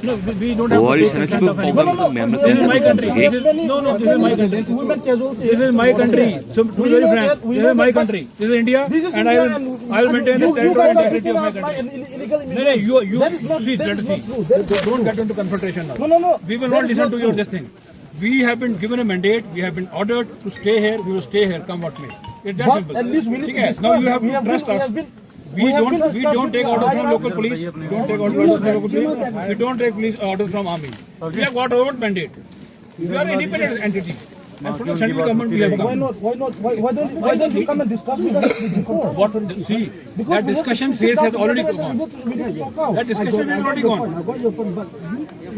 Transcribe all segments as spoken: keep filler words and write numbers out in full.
No, we we don't have to take consent of anyone. This is my country. This is, no, no, this is my country. This is my country. So, to be very frank, this is my country. This is India, and I will, I will maintain the territorial integrity of my country. No, no, you, you, see, let us see. Don't get into confrontation now. No, no, no. We will not listen to your this thing. We have been given a mandate, we have been ordered to stay here, we will stay here, come what may. It's that simple. At least we need to discuss. Now you have to trust us. We don't, we don't take orders from local police. We don't take orders from local police. We don't take police orders from army. We have got our own mandate. We are an independent entity. And from the central government we have come. Why not? Why not? Why, why don't? Why don't you come and discuss with us before? What? See, that discussion phase has already gone. That discussion has already gone.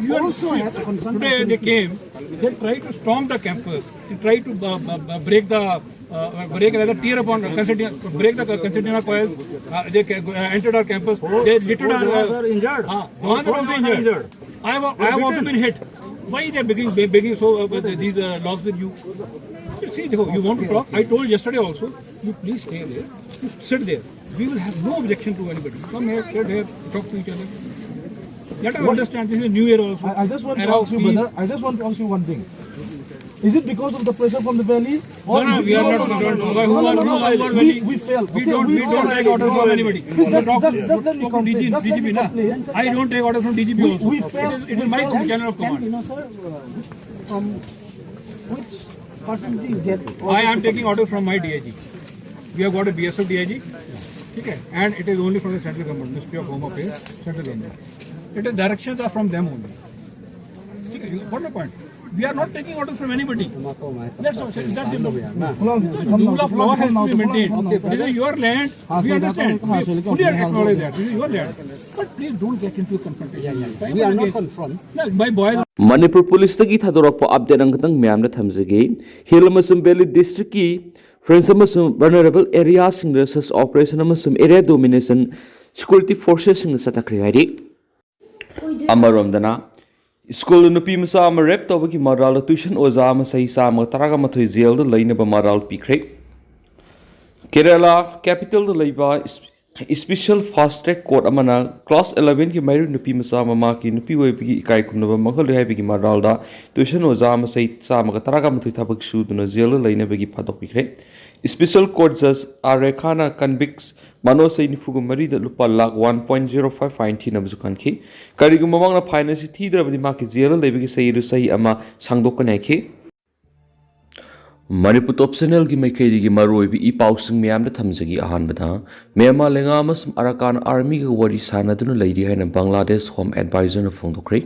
You also have to consult. Today they came. They tried to storm the campus. They tried to uh, uh, uh, break the uh, break the tear upon concertina, break the concertina coils. Uh, they ca- uh, entered our campus. They littered our. Uh, injured. Uh, Mohan also injured. I have, I have also been hit. Why they are begging, be- begging so uh, with these uh, logs with you? You see, you want to talk? I told yesterday also. You please stay there. You sit there. We will have no objection to anybody. Come here, sit here, talk to each other. Let us understand this is a new year also. I, I just want to ask you, brother. I just want to ask you one thing. Is it because of the pressure from the valley? Or no, no, we are not. We don't, who are, who are, who are we, we fail. We don't, we don't take orders from anybody. Please just, just, just let me complete. Just let me complete. I don't take orders from D G P also. We fail. It is, it is my channel of command. You know, sir, uh, from which person do you get? I am taking orders from my D I G. We have got a B S F D I G. Okay, and it is only from the central government, Ministry of Home Affairs, central government. It is directions are from them only. Okay, you got my point. We are not taking orders from anybody. That's all. That's simple. So rule of law has to be maintained. This is your land. We understand. We fully acknowledge that. This is your land. But please don't get into a confrontation. We are not confront. No, my boy. Manipur ꯄꯨꯂꯤꯁꯇꯒꯤ ꯊꯥꯗꯣꯔꯛꯄ update ꯑꯃꯈꯛꯇꯪ ꯃꯌꯥꯝꯗ ꯊꯝꯖꯒꯦ꯫ Hill ꯑꯃꯁꯨꯡ valley ꯗꯤꯁꯇ꯭ꯔꯤꯛꯀꯤ fringe ꯑꯃꯁꯨꯡ vulnerable ꯑꯦꯔꯤꯌꯥꯁꯤꯡꯗ search operation ꯑꯃꯁꯨꯡ ꯑꯦꯔꯤꯌꯥ ꯗꯣꯃꯤꯅꯦꯁꯟ ꯁꯦꯀ꯭ꯌꯨꯔꯤꯇꯤ ꯐꯣꯔꯁꯦꯁꯁꯤꯡꯅ ꯆꯠꯊꯈ꯭ꯔꯦ ꯍꯥꯏꯔꯤ꯫ ꯑꯃꯔꯣꯝꯗꯅ, ꯁ꯭ꯀꯨꯜꯗ ꯅꯨꯄꯤ ꯃꯆꯥ ꯑꯃ ꯔꯦꯞ ꯇꯧꯕꯒꯤ ꯃꯔꯥꯜꯗ ꯇ꯭ꯌꯨꯁꯟ ꯑꯣꯖꯥ ꯑꯃ ꯆꯍꯤ ꯆꯥꯝꯃꯒ ꯇꯔꯥꯃꯥꯊꯣꯏ ꯖꯦꯜꯗ ꯂꯩꯅꯕ ꯃꯔꯥꯜ ꯄꯤꯈ꯭ꯔꯦ꯫ ꯀꯦꯔꯦꯂꯥ ꯀꯦꯄꯤꯇꯦꯜꯗ ꯂꯩꯕ Special Fast Track Court ꯑꯃꯅ class elevenꯒꯤ ꯃꯍꯩꯔꯣꯏ ꯅꯨꯄꯤ ꯃꯆꯥ ꯑꯃ ꯃꯍꯥꯛꯀꯤ ꯅꯨꯄꯤ ꯑꯣꯏꯕꯒꯤ ꯏꯀꯥꯏ ꯈꯨꯝꯅꯕ ꯃꯥꯡꯍꯜꯂꯨꯏ ꯍꯥꯏꯕꯒꯤ ꯃꯔꯥꯜꯗ tuition ꯑꯣꯖꯥ ꯑꯃ ꯆꯍꯤ ꯆꯥꯝꯃꯒ ꯇꯔꯥꯃꯥꯊꯣꯏ ꯊꯕꯛ ꯁꯨꯗꯨꯅ ꯖꯦꯜꯗ ꯂꯩꯅꯕꯒꯤ ꯐꯥꯗꯣꯛꯄꯤꯈ꯭ꯔꯦ꯫ Special Court Judge ꯑꯥꯔ ꯔꯦꯈꯥꯅ convict ꯃꯅꯣꯖ ꯆꯍꯤ ꯅꯤꯐꯨꯒ ꯃꯔꯤꯗ ꯂꯨꯄꯥ lakh one point zero five fine ꯊꯤꯅꯕꯁꯨ ꯈꯟꯈꯤ꯫ ꯀꯔꯤꯒꯨꯝꯕ ꯃꯍꯥꯛꯅ fine ꯑꯁꯤ ꯊꯤꯗ꯭ꯔꯕꯗꯤ ꯃꯍꯥꯛꯀꯤ ꯖꯦꯜꯗ ꯂꯩꯕꯒꯤ ꯆꯍꯤ ꯑꯗꯨ ꯆꯍꯤ ꯑꯃ ꯁꯥꯡꯗꯣꯛꯀꯅꯤ ꯍꯥꯏꯈꯤ꯫ ꯃꯅꯤꯄꯨꯔ ꯇꯣꯞ ꯆꯦꯅꯦꯜꯒꯤ ꯃꯥꯏꯀꯩꯗꯒꯤ ꯃꯔꯨꯑꯣꯏꯕ ꯏ ꯄꯥꯎꯁꯤꯡ ꯃꯌꯥꯝꯗ ꯊꯝꯖꯒꯦ꯫ ꯑꯍꯥꯟꯕꯗ, ꯃ꯭ꯌꯥꯟꯃꯥꯔ ꯂꯩꯉꯥꯛ ꯑꯃꯁꯨꯡ ꯑꯔꯥꯀꯥꯟ ꯑꯥꯔꯃꯤꯒ ꯋꯥꯔꯤ ꯁꯥꯟꯅꯗꯨꯅ ꯂꯩꯔꯤ ꯍꯥꯏꯅ ꯕꯪꯒ꯭ꯂꯥꯗꯦꯁ ꯍꯣꯝ ꯑꯦꯗꯚꯥꯏꯖꯔꯅ ꯐꯣꯡꯗꯣꯛꯈ꯭ꯔꯦ꯫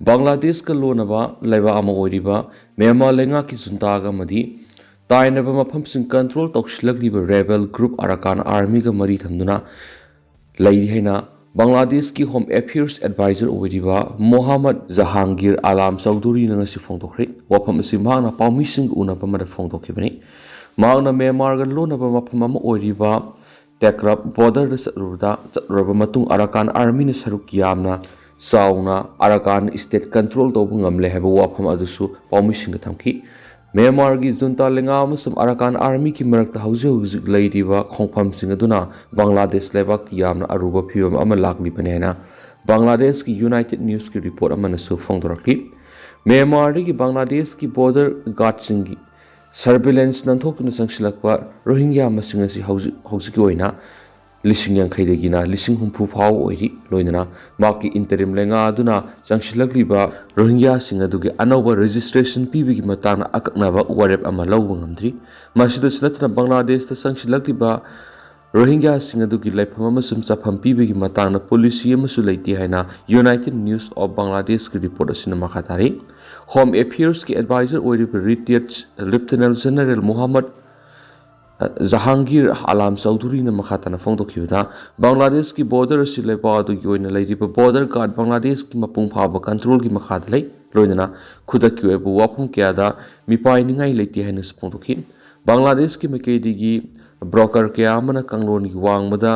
ꯕꯪꯒ꯭ꯂꯥꯗꯦꯁꯀ ꯂꯣꯟꯅꯕ ꯂꯩꯕꯥꯛ ꯑꯃ ꯑꯣꯏꯔꯤꯕ ꯃ꯭ꯌꯥꯟꯃꯥꯔ ꯂꯩꯉꯥꯛꯀꯤ ꯖꯨꯟꯇꯥꯒ ꯑꯃꯗꯤ ꯇꯥꯏꯅꯕ ꯃꯐꯝꯁꯤꯡ ꯀꯟꯇ꯭ꯔꯣꯜ ꯇꯧꯁꯤꯜꯂꯛꯂꯤꯕ ꯔꯦꯕꯦꯜ ꯒ꯭ꯔꯨꯞ ꯑꯔꯥꯀꯥꯟ ꯑꯥꯔꯃꯤꯒ ꯃꯔꯤ ꯊꯝꯗꯨꯅ ꯂꯩꯔꯤ ꯍꯥꯏꯅ ꯕꯪꯒ꯭ꯂꯥꯗꯦꯁꯀꯤ ꯍꯣꯝ ꯑꯦꯐꯤꯌꯔꯁ ꯑꯦꯗꯚꯥꯏꯖꯔ ꯑꯣꯏꯔꯤꯕ ꯃꯣꯍꯥꯃꯗ ꯖꯍꯥꯡꯒꯤꯔ ꯑꯂꯥꯝ ꯆꯧꯙꯨꯔꯤꯅ ꯉꯁꯤ ꯐꯣꯡꯗꯣꯛꯈ꯭ꯔꯦ꯫ ꯋꯥꯐꯝ ꯑꯁꯤ ꯃꯍꯥꯛꯅ ꯄꯥꯎꯃꯤꯁꯤꯡꯒ ꯎꯅꯕ ꯑꯃꯗ ꯐꯣꯡꯗꯣꯛꯈꯤꯕꯅꯤ꯫ ꯃꯍꯥꯛꯅ ꯃ꯭ꯌꯥꯟꯃꯥꯔꯒ ꯂꯣꯟꯅꯕ ꯃꯐꯝ ꯑꯃ ꯑꯣꯏꯔꯤꯕ ꯇꯦꯀ꯭ꯔꯞ ꯕꯣꯔꯗꯔꯗ ꯆꯠꯂꯨꯕꯗ, ꯆꯠꯂꯨꯔꯕ ꯃꯇꯨꯡ ꯑꯔꯥꯀꯥꯟ ꯑꯥꯔꯃꯤꯅ ꯁꯔꯨꯛ ꯌꯥꯝꯅ ꯆꯥꯎꯅ ꯑꯔꯥꯀꯥꯟ ꯁ꯭ꯇꯦꯠ ꯀꯟꯇ꯭ꯔꯣꯜ ꯇꯧꯕ ꯉꯝꯂꯦ ꯍꯥꯏꯕ ꯋꯥꯐꯝ ꯑꯗꯨꯁꯨ ꯄꯥꯎꯃꯤꯁꯤꯡꯗ ꯊꯝꯈꯤ꯫ ꯃ꯭ꯌꯥꯟꯃꯥꯔꯒꯤ ꯖꯨꯟꯇꯥ ꯂꯩꯉꯥꯛ ꯑꯃꯁꯨꯡ ꯑꯔꯥꯀꯥꯟ ꯑꯥꯔꯃꯤꯒꯤ ꯃꯔꯛꯇ ꯍꯧꯖꯤꯛ ꯍꯧꯖꯤꯛ ꯂꯩꯔꯤꯕ ꯈꯣꯡꯐꯝꯁꯤꯡ ꯑꯗꯨꯅ ꯕꯪꯒ꯭ꯂꯥꯗꯦꯁ ꯂꯩꯕꯥꯛꯀꯤ ꯌꯥꯝꯅ ꯑꯔꯨꯕ ꯐꯤꯕꯝ ꯑꯃ ꯂꯥꯛꯂꯤꯕꯅꯤ ꯍꯥꯏꯅ ꯕꯪꯒ꯭ꯂꯥꯗꯦꯁꯀꯤ ꯌꯨꯅꯥꯏꯇꯦꯗ ꯅ꯭ꯌꯨꯁꯀꯤ ꯔꯤꯄꯣꯔꯠ ꯑꯃꯅꯁꯨ ꯐꯣꯡꯗꯣꯔꯛꯂꯤ꯫ ꯃ꯭ꯌꯥꯟꯃꯥꯔꯗꯒꯤ ꯕꯪꯒ꯭ꯂꯥꯗꯦꯁꯀꯤ ꯕꯣꯔꯗꯔ ꯒꯥꯔꯗꯁꯤꯡꯒꯤ ꯁꯔꯚꯤꯂꯦꯟꯁ ꯅꯥꯟꯊꯣꯛꯇꯨꯅ ꯆꯪꯁꯤꯜꯂꯛꯄ ꯔꯣꯍꯤꯡꯒ꯭ꯌꯥ ꯃꯁꯤꯡ ꯑꯁꯤ ꯍꯧꯖꯤꯛ, ꯍꯧꯖꯤꯛꯀꯤ ꯑꯣꯏꯅ ꯂꯤꯁꯤꯡ ꯌꯥꯡꯈꯩꯗꯒꯤꯅ ꯂꯤꯁꯤꯡ ꯍꯨꯝꯐꯨ ꯐꯥꯎꯕ ꯑꯣꯏꯔꯤ꯫ ꯂꯣꯏꯅꯅ ꯃꯍꯥꯛꯀꯤ ꯏꯟꯇꯔꯤꯝ ꯂꯩꯉꯥꯛ ꯑꯗꯨꯅ ꯆꯪꯁꯤꯜꯂꯛꯂꯤꯕ ꯔꯣꯍꯤꯡꯒ꯭ꯌꯥꯁꯤꯡ ꯑꯗꯨꯒꯤ ꯑꯅꯧꯕ ꯔꯦꯖꯤꯁꯇ꯭ꯔꯦꯁꯟ ꯄꯤꯕꯒꯤ ꯃꯇꯥꯡꯗ ꯑꯀꯛꯅꯕ ꯋꯥꯔꯦꯞ ꯑꯃ ꯂꯧꯕ ꯉꯝꯗ꯭ꯔꯤ꯫ ꯃꯁꯤꯗꯁꯨ ꯅꯠꯇꯅ ꯕꯪꯒ꯭ꯂꯥꯗꯦꯁꯇ ꯆꯪꯁꯤꯜꯂꯛꯂꯤꯕ ꯔꯣꯍꯤꯡꯒ꯭ꯌꯥꯁꯤꯡ ꯑꯗꯨꯒꯤ ꯂꯩꯐꯝ ꯑꯃꯁꯨꯡ ꯆꯥꯐꯝ ꯄꯤꯕꯒꯤ ꯃꯇꯥꯡꯗ ꯄꯣꯂꯤꯁꯤ ꯑꯃꯁꯨ ꯂꯩꯇꯦ ꯍꯥꯏꯅ ꯌꯨꯅꯥꯏꯇꯦꯗ ꯅ꯭ꯌꯨꯁ ꯑꯣꯐ ꯕꯪꯒ꯭ꯂꯥꯗꯦꯁꯀꯤ ꯔꯤꯄꯣꯔꯠ ꯑꯁꯤꯅ ꯃꯈꯥ ꯇꯥꯔꯤ꯫ ꯍꯣꯝ ꯑꯦꯐꯤꯌꯔꯁꯀꯤ ꯑꯦꯗꯚꯥꯏꯖꯔ ꯑꯣꯏꯔꯤꯕ ꯔꯤꯇꯥꯌꯔꯗ ꯂꯦꯐꯇꯤꯅꯦꯟ ꯖꯦꯅꯔꯦꯜ ꯃꯣꯍꯥꯃꯗ ꯖꯍꯥꯡꯒꯤꯔ ꯑꯂꯥꯝ ꯆꯧꯙꯨꯔꯤꯅ ꯃꯈꯥ ꯇꯥꯅ ꯐꯣꯡꯗꯣꯛꯈꯤꯕꯗ, ꯕꯪꯒ꯭ꯂꯥꯗꯦꯁꯀꯤ ꯕꯣꯔꯗꯔ ꯑꯁꯤ ꯂꯩꯕꯥꯛ ꯑꯗꯨꯒꯤ ꯑꯣꯏꯅ ꯂꯩꯔꯤꯕ ꯕꯣꯔꯗꯔ ꯒꯥꯔꯗ ꯕꯪꯒ꯭ꯂꯥꯗꯦꯁꯀꯤ ꯃꯄꯨꯡ ꯐꯥꯕ ꯀꯟꯇ꯭ꯔꯣꯜꯒꯤ ꯃꯈꯥꯗ ꯂꯩ, ꯂꯣꯏꯅꯅ ꯈꯨꯗꯛꯀꯤ ꯑꯣꯏꯕ ꯋꯥꯐꯝ ꯀꯌꯥꯗ ꯃꯤꯄꯥꯏꯅꯤꯡꯉꯥꯏ ꯂꯩꯇꯦ ꯍꯥꯏꯅꯁꯨ ꯐꯣꯡꯗꯣꯛꯈꯤ꯫ ꯕꯪꯒ꯭ꯂꯥꯗꯦꯁꯀꯤ ꯃꯥꯏꯀꯩꯗꯒꯤ ꯕ꯭ꯔꯣꯀꯔ ꯀꯌꯥ ꯑꯃꯅ ꯀꯥꯡꯂꯣꯟꯒꯤ ꯋꯥꯡꯃꯗ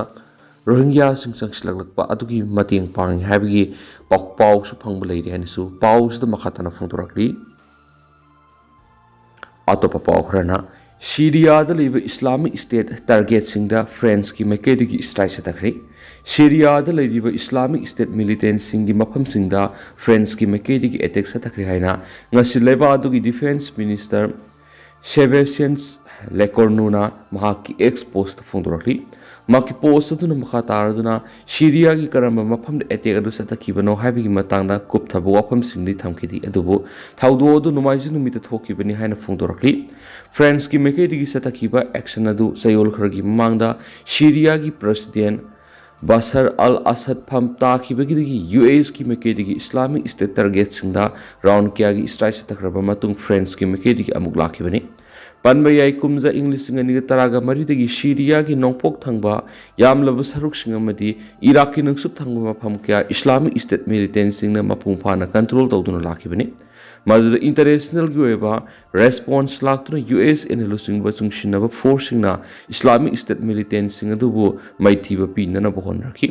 ꯔꯣꯍꯤꯡꯒ꯭ꯌꯥꯁꯤꯡ ꯆꯪꯁꯤꯜꯂꯛꯂꯛꯄ ꯑꯗꯨꯒꯤ ꯃꯇꯦꯡ ꯄꯥꯡꯉꯤ ꯍꯥꯏꯕꯒꯤ ꯄꯥꯎ-, ꯄꯥꯎꯁꯨ ꯐꯪꯕ ꯂꯩꯔꯤ ꯍꯥꯏꯅꯁꯨ ꯄꯥꯎꯁꯤꯗ ꯃꯈꯥ ꯇꯥꯅ ꯐꯣꯡꯗꯣꯔꯛꯂꯤ꯫ ꯑꯇꯣꯞꯄ ꯄꯥꯎ ꯈꯔꯅ, ꯁꯤꯔꯤꯌꯥꯗ ꯂꯩꯕ ꯏꯁꯂꯥꯃꯤꯛ ꯁ꯭ꯇꯦꯠ ꯇꯥꯔꯒꯦꯠꯁꯤꯡꯗ ꯐ꯭ꯔꯦꯟꯁꯀꯤ ꯃꯥꯏꯀꯩꯗꯒꯤ ꯁ꯭ꯇ꯭ꯔꯥꯏꯛ ꯆꯠꯊꯈ꯭ꯔꯦ꯫ ꯁꯤꯔꯤꯌꯥꯗ ꯂꯩꯔꯤꯕ ꯏꯁꯂꯥꯃꯤꯛ ꯁ꯭ꯇꯦꯠ ꯃꯤꯂꯤꯇꯦꯟꯁꯤꯡꯒꯤ ꯃꯐꯝꯁꯤꯡꯗ ꯐ꯭ꯔꯦꯟꯁꯀꯤ ꯃꯥꯏꯀꯩꯗꯒꯤ ꯑꯦꯇꯦꯛ ꯆꯠꯊꯈ꯭ꯔꯦ ꯍꯥꯏꯅ ꯉꯁꯤ ꯂꯩꯕꯥꯛ ꯑꯗꯨꯒꯤ ꯗꯤꯐꯦꯟꯁ ꯃꯤꯅꯤꯁꯇꯔ ꯁꯦꯕꯦꯁꯤꯌꯟꯁ ꯂꯦꯀꯣꯔꯅꯨꯅ ꯃꯍꯥꯛꯀꯤ ꯑꯦꯛꯁ ꯄꯣꯁꯇ ꯐꯣꯡꯗꯣꯔꯛꯂꯤ꯫ ꯃꯍꯥꯛꯀꯤ ꯄꯣꯁ ꯑꯗꯨꯅ ꯃꯈꯥ ꯇꯥꯔꯗꯨꯅ ꯁꯤꯔꯤꯌꯥꯒꯤ ꯀꯔꯝꯕ ꯃꯐꯝꯗ ꯑꯦꯇꯦꯛ ꯑꯗꯨ ꯆꯠꯊꯈꯤꯕꯅꯣ ꯍꯥꯏꯕꯒꯤ ꯃꯇꯥꯡꯗ ꯀꯨꯞꯊꯕ ꯋꯥꯐꯝꯁꯤꯡꯗꯤ ꯊꯝꯈꯤꯗꯦ, ꯑꯗꯨꯕꯨ ꯊꯧꯗꯣꯛ ꯑꯗꯨ ꯅꯣꯡꯃꯥꯏꯖꯤꯡ ꯅꯨꯃꯤꯠꯇ ꯊꯣꯛꯈꯤꯕꯅꯤ ꯍꯥꯏꯅ ꯐꯣꯡꯗꯣꯔꯛꯂꯤ꯫ ꯐ꯭ꯔꯦꯟꯁꯀꯤ ꯃꯥꯏꯀꯩꯗꯒꯤ ꯆꯠꯊꯈꯤꯕ ꯑꯦꯛꯁꯟ ꯑꯗꯨ ꯆꯌꯣꯜ ꯈꯔꯒꯤ ꯃꯃꯥꯡꯗ ꯁꯤꯔꯤꯌꯥꯒꯤ ꯄ꯭ꯔꯁꯤꯗꯦꯟ ꯕꯁꯔ ꯑꯜ ꯑꯁꯗ ꯐꯝ ꯇꯥꯈꯤꯕꯒꯤ ꯌꯨ ꯑꯦꯁꯀꯤ ꯃꯥꯏꯀꯩꯗꯒꯤ ꯏꯁꯂꯥꯃꯤꯛ ꯁ꯭ꯇꯦꯠ ꯇꯥꯔꯒꯦꯠꯁꯤꯡꯗ ꯔꯥꯎꯟ ꯀꯌꯥꯒꯤ ꯁ꯭ꯇ꯭ꯔꯥꯏꯛ ꯆꯠꯊꯈ꯭ꯔꯕ ꯃꯇꯨꯡ ꯐ꯭ꯔꯦꯟꯁꯀꯤ ꯃꯥꯏꯀꯩꯗꯒꯤ ꯑꯃꯨꯛ ꯂꯥꯛꯈꯤꯕꯅꯤ꯫ ꯄꯟꯕ ꯌꯥꯏ, ꯀꯨꯝꯖꯥ ꯏꯪ ꯂꯤꯁꯤꯡ ꯑꯅꯤꯒ ꯇꯔꯥꯒ ꯃꯔꯤꯗꯒꯤ ꯁꯤꯔꯤꯌꯥꯒꯤ ꯅꯣꯡꯄꯣꯛ ꯊꯪꯕ ꯌꯥꯝꯂꯕ ꯁꯔꯨꯛꯁꯤꯡ ꯑꯃꯗꯤ ꯏꯔꯥꯛꯀꯤ ꯅꯣꯡꯆꯨꯞ ꯊꯪꯕ ꯃꯐꯝ ꯀꯌꯥ ꯏꯁꯂꯥꯃꯤꯛ ꯁ꯭ꯇꯦꯠ ꯃꯤꯂꯤꯇꯦꯟꯁꯤꯡꯅ ꯃꯄꯨꯡ ꯐꯥꯅ ꯀꯟꯇ꯭ꯔꯣꯜ ꯇꯧꯗꯨꯅ ꯂꯥꯛꯈꯤꯕꯅꯤ꯫ ꯃꯗꯨꯗ ꯏꯟꯇꯔꯅꯦꯁꯅꯦꯜꯒꯤ ꯑꯣꯏꯕ ꯔꯦꯁꯄꯣꯟꯁ ꯂꯥꯛꯇꯨꯅ ꯌꯨ ꯑꯦꯁ ꯑꯦꯅ ꯂꯨꯆꯤꯡꯕ ꯆꯨꯡꯁꯤꯟꯅꯕ ꯐꯣꯔꯁꯁꯤꯡꯅ ꯏꯁꯂꯥꯃꯤꯛ ꯁ꯭ꯇꯦꯠ ꯃꯤꯂꯤꯇꯦꯟꯁꯤꯡ ꯑꯗꯨꯕꯨ ꯃꯥꯏꯊꯤꯕ ꯄꯤꯅꯅꯕ ꯍꯣꯠꯅꯔꯛꯈꯤ꯫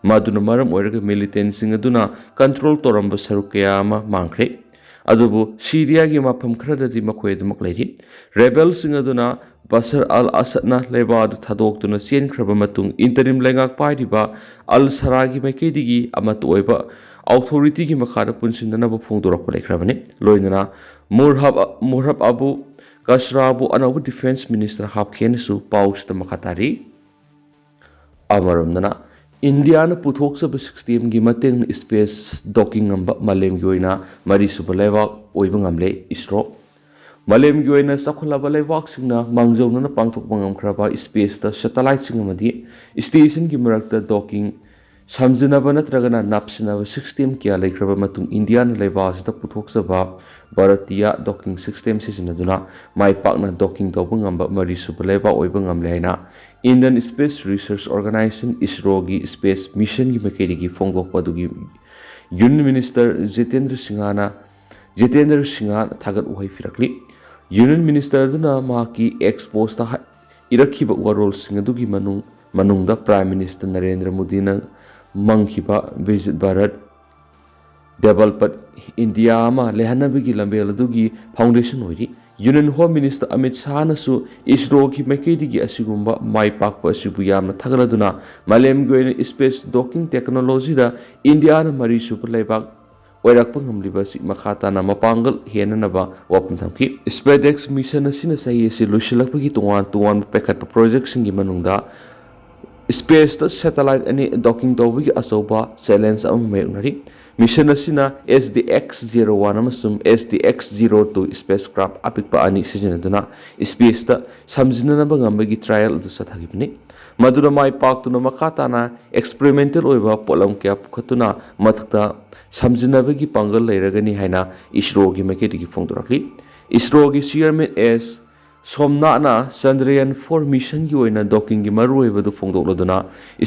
ꯃꯗꯨꯅ ꯃꯔꯝ ꯑꯣꯏꯔꯒ ꯃꯤꯂꯤꯇꯦꯟꯁꯤꯡ ꯑꯗꯨꯅ ꯀꯟꯇ꯭ꯔꯣꯜ ꯇꯧꯔꯝꯕ ꯁꯔꯨꯛ ꯀꯌꯥ ꯑꯃ ꯃꯥꯡꯈ꯭ꯔꯦ꯫ ꯑꯗꯨꯕꯨ ꯁꯤꯔꯤꯌꯥꯒꯤ ꯃꯐꯝ ꯈꯔꯗꯗꯤ ꯃꯈꯣꯏ ꯑꯗꯨꯃꯛ ꯂꯩꯔꯤ꯫ ꯔꯦꯕꯦꯜꯁꯤꯡ ꯑꯗꯨꯅ ꯕꯁꯔ ꯑꯜ ꯑꯁꯗꯅ ꯂꯩꯕꯥꯛ ꯑꯗꯨ ꯊꯥꯗꯣꯛꯇꯨꯅ ꯆꯦꯟꯈ꯭ꯔꯕ ꯃꯇꯨꯡ, ꯏꯟꯇꯔꯤꯝ ꯂꯩꯉꯥꯛ ꯄꯥꯏꯔꯤꯕ ꯑꯜ ꯁꯔꯥꯒꯤ ꯃꯥꯏꯀꯩꯗꯒꯤ ꯑꯃꯠꯇ ꯑꯣꯏꯕ ꯑꯣꯊꯣꯔꯤꯇꯤꯒꯤ ꯃꯈꯥꯗ ꯄꯨꯟꯁꯤꯟꯅꯅꯕ ꯐꯣꯡꯗꯣꯔꯛꯄ ꯂꯩꯈ꯭ꯔꯕꯅꯤ꯫ ꯂꯣꯏꯅꯅ ꯃꯨꯔꯍꯕ, ꯃꯨꯔꯍꯕ ꯑꯕꯨ ꯀꯁꯔꯥꯕꯨ ꯑꯅꯧꯕ ꯗꯤꯐꯦꯟꯁ ꯃꯤꯅꯤꯁꯇꯔ ꯍꯥꯞꯈꯤ ꯍꯥꯏꯅꯁꯨ ꯄꯥꯎꯁꯤꯗ ꯃꯈꯥ ꯇꯥꯔꯤ꯫ ꯑꯃꯔꯣꯝꯗꯅ, ꯏꯟꯗꯤꯌꯥꯅ ꯄꯨꯊꯣꯛꯆꯕ ꯁꯤꯁꯇꯦꯝꯒꯤ ꯃꯇꯦꯡꯅ ꯁ꯭ꯄꯦꯁ ꯗꯣꯀꯤꯡ ꯉꯝꯕ ꯃꯥꯂꯦꯝꯒꯤ ꯑꯣꯏꯅ ꯃꯔꯤꯁꯨꯕ ꯂꯩꯕꯥꯛ ꯑꯣꯏꯕ ꯉꯝꯂꯦ ꯏꯁꯔꯣ꯫ ꯃꯥꯂꯦꯝꯒꯤ ꯑꯣꯏꯅ ꯆꯥꯎꯈꯠꯂꯕ ꯂꯩꯕꯥꯛꯁꯤꯡꯅ ꯃꯥꯡꯖꯧꯅꯅ ꯄꯥꯡꯊꯣꯛꯄ ꯉꯝꯈ꯭ꯔꯕ ꯁ꯭ꯄꯦꯁꯇ ꯁꯦꯇꯦꯂꯥꯏꯠꯁꯤꯡ ꯑꯃꯗꯤ ꯁ꯭ꯇꯦꯁꯟꯒꯤ ꯃꯔꯛꯇ ꯗꯣꯀꯤꯡ ꯁꯝꯖꯤꯟꯅꯕ ꯅꯠꯇ꯭ꯔꯒꯅ ꯅꯞꯁꯤꯟꯅꯕ ꯁꯤꯁꯇꯦꯝ ꯀꯌꯥ ꯂꯩꯈ꯭ꯔꯕ ꯃꯇꯨꯡ, ꯏꯟꯗꯤꯌꯥꯅ ꯂꯩꯕꯥꯛ ꯑꯁꯤꯗ ꯄꯨꯊꯣꯛꯆꯕ ꯚꯥꯔꯇꯤꯌꯥ ꯗꯣꯀꯤꯡ ꯁꯤꯁꯇꯦꯝ ꯁꯤꯖꯤꯟꯅꯗꯨꯅ ꯃꯥꯏ ꯄꯥꯛꯅ ꯗꯣꯀꯤꯡ ꯇꯧꯕ ꯉꯝꯕ ꯃꯔꯤꯁꯨꯕ ꯂꯩꯕꯥꯛ ꯑꯣꯏꯕ ꯉꯝꯂꯦ ꯍꯥꯏꯅ Indian Space Research Organisation, ꯏꯁꯔꯣꯒꯤ ꯁ꯭ꯄꯦꯁ ꯃꯤꯁꯟꯒꯤ ꯃꯥꯏꯀꯩꯗꯒꯤ ꯐꯣꯡꯗꯣꯛꯄ ꯑꯗꯨꯒꯤ ꯌꯨꯅꯤꯌꯟ ꯃꯤꯅꯤꯁꯇꯔ ꯖꯤꯇꯦꯟꯗ꯭ꯔ ꯁꯤꯡꯍꯅ, ꯖꯤꯇꯦꯟꯗ꯭ꯔ ꯁꯤꯡꯍ ꯊꯥꯒꯠ ꯋꯥꯍꯩ ꯄꯤꯔꯛꯂꯤ꯫ ꯌꯨꯅꯤꯌꯟ ꯃꯤꯅꯤꯁꯇꯔ ꯑꯗꯨꯅ ꯃꯍꯥꯛꯀꯤ ꯑꯦꯛꯁ ꯄꯣꯁꯇ ꯍꯥꯏ-, ꯏꯔꯛꯈꯤꯕ ꯋꯥꯔꯣꯜꯁꯤꯡ ꯑꯗꯨꯒꯤ ꯃꯅꯨꯡ-, ꯃꯅꯨꯡꯗ ꯄ꯭ꯔꯥꯏꯝ ꯃꯤꯅꯤꯁꯇꯔ ꯅꯔꯦꯟꯗ꯭ꯔ ꯃꯣꯗꯤꯅ ꯃꯪꯈꯤꯕ ꯕꯤꯀꯁꯤꯠ ꯚꯥꯔꯠ ꯗꯦꯕꯜꯄꯠ ꯏꯟꯗꯤꯌꯥ ꯑꯃ ꯂꯩꯍꯟꯅꯕꯒꯤ ꯂꯝꯕꯦꯜ ꯑꯗꯨꯒꯤ ꯐꯥꯎꯟꯗꯦꯁꯟ ꯑꯣꯏꯔꯤ꯫ Union Home Minister Amit Shahꯅꯁꯨ ꯏꯁꯔꯣꯒꯤ ꯃꯥꯏꯀꯩꯗꯒꯤ ꯑꯁꯤꯒꯨꯝꯕ ꯃꯥꯏ ꯄꯥꯛꯄ ꯑꯁꯤꯕꯨ ꯌꯥꯝꯅ ꯊꯥꯒꯠꯂꯗꯨꯅ, ꯃꯥꯂꯦꯝꯒꯤ ꯑꯣꯏꯅ space docking technologyꯗ ꯏꯟꯗꯤꯌꯥꯅ ꯃꯔꯤ ꯁꯨꯕ ꯂꯩꯕꯥꯛ ꯑꯣꯏꯔꯛꯄ ꯉꯝꯂꯤꯕ ꯑꯁꯤ ꯃꯈꯥ ꯇꯥꯅ ꯃꯄꯥꯡꯒꯜ ꯍꯦꯟꯅꯅꯕ ꯋꯥꯐꯝ ꯊꯝꯈꯤ꯫ SpaceX mission ꯑꯁꯤꯅ ꯆꯍꯤ ꯑꯁꯤ ꯂꯣꯏꯁꯤꯜꯂꯛꯄꯒꯤ ꯇꯣꯉꯥꯟ ꯇꯣꯉꯥꯟꯕ ꯄꯥꯏꯈꯠꯄ projectꯁꯤꯡꯒꯤ ꯃꯅꯨꯡꯗ spaceꯇ satellite ꯑꯅꯤ docking ꯇꯧꯕꯒꯤ ꯑꯆꯧꯕ challenge ꯑꯃ ꯃꯥꯌꯣꯛꯅꯔꯤ꯫ Mission ꯑꯁꯤꯅ SDX-01 ꯑꯃꯁꯨꯡ SDX-02 spacecraft ꯑꯄꯤꯛꯄ ꯑꯅꯤ ꯁꯤꯖꯤꯟꯅꯗꯨꯅ spaceꯇ ꯁꯝꯖꯤꯟꯅꯅꯕ ꯉꯝꯕꯒꯤ trial ꯑꯗꯨ ꯆꯠꯊꯈꯤꯕꯅꯤ꯫ ꯃꯗꯨꯅ ꯃꯥꯏ ꯄꯥꯛꯇꯨꯅ ꯃꯈꯥ ꯇꯥꯅ experimental ꯑꯣꯏꯕ ꯄꯣꯠꯂꯝ ꯀꯌꯥ ꯄꯨꯈꯠꯇꯨꯅ ꯃꯊꯛꯇ ꯁꯝꯖꯤꯟꯅꯕꯒꯤ ꯄꯥꯡꯒꯜ ꯂꯩꯔꯒꯅꯤ ꯍꯥꯏꯅ ꯏꯁꯔꯣꯒꯤ ꯃꯥꯏꯀꯩꯗꯒꯤ ꯐꯣꯡꯗꯣꯔꯛꯂꯤ꯫ ꯏꯁꯔꯣꯒꯤ chairman S ꯁꯣꯝꯅꯥꯊꯅ Chandrayaan four missionꯒꯤ ꯑꯣꯏꯅ dockingꯒꯤ ꯃꯔꯨꯑꯣꯏꯕꯗꯨ ꯐꯣꯡꯗꯣꯛꯂꯗꯨꯅ,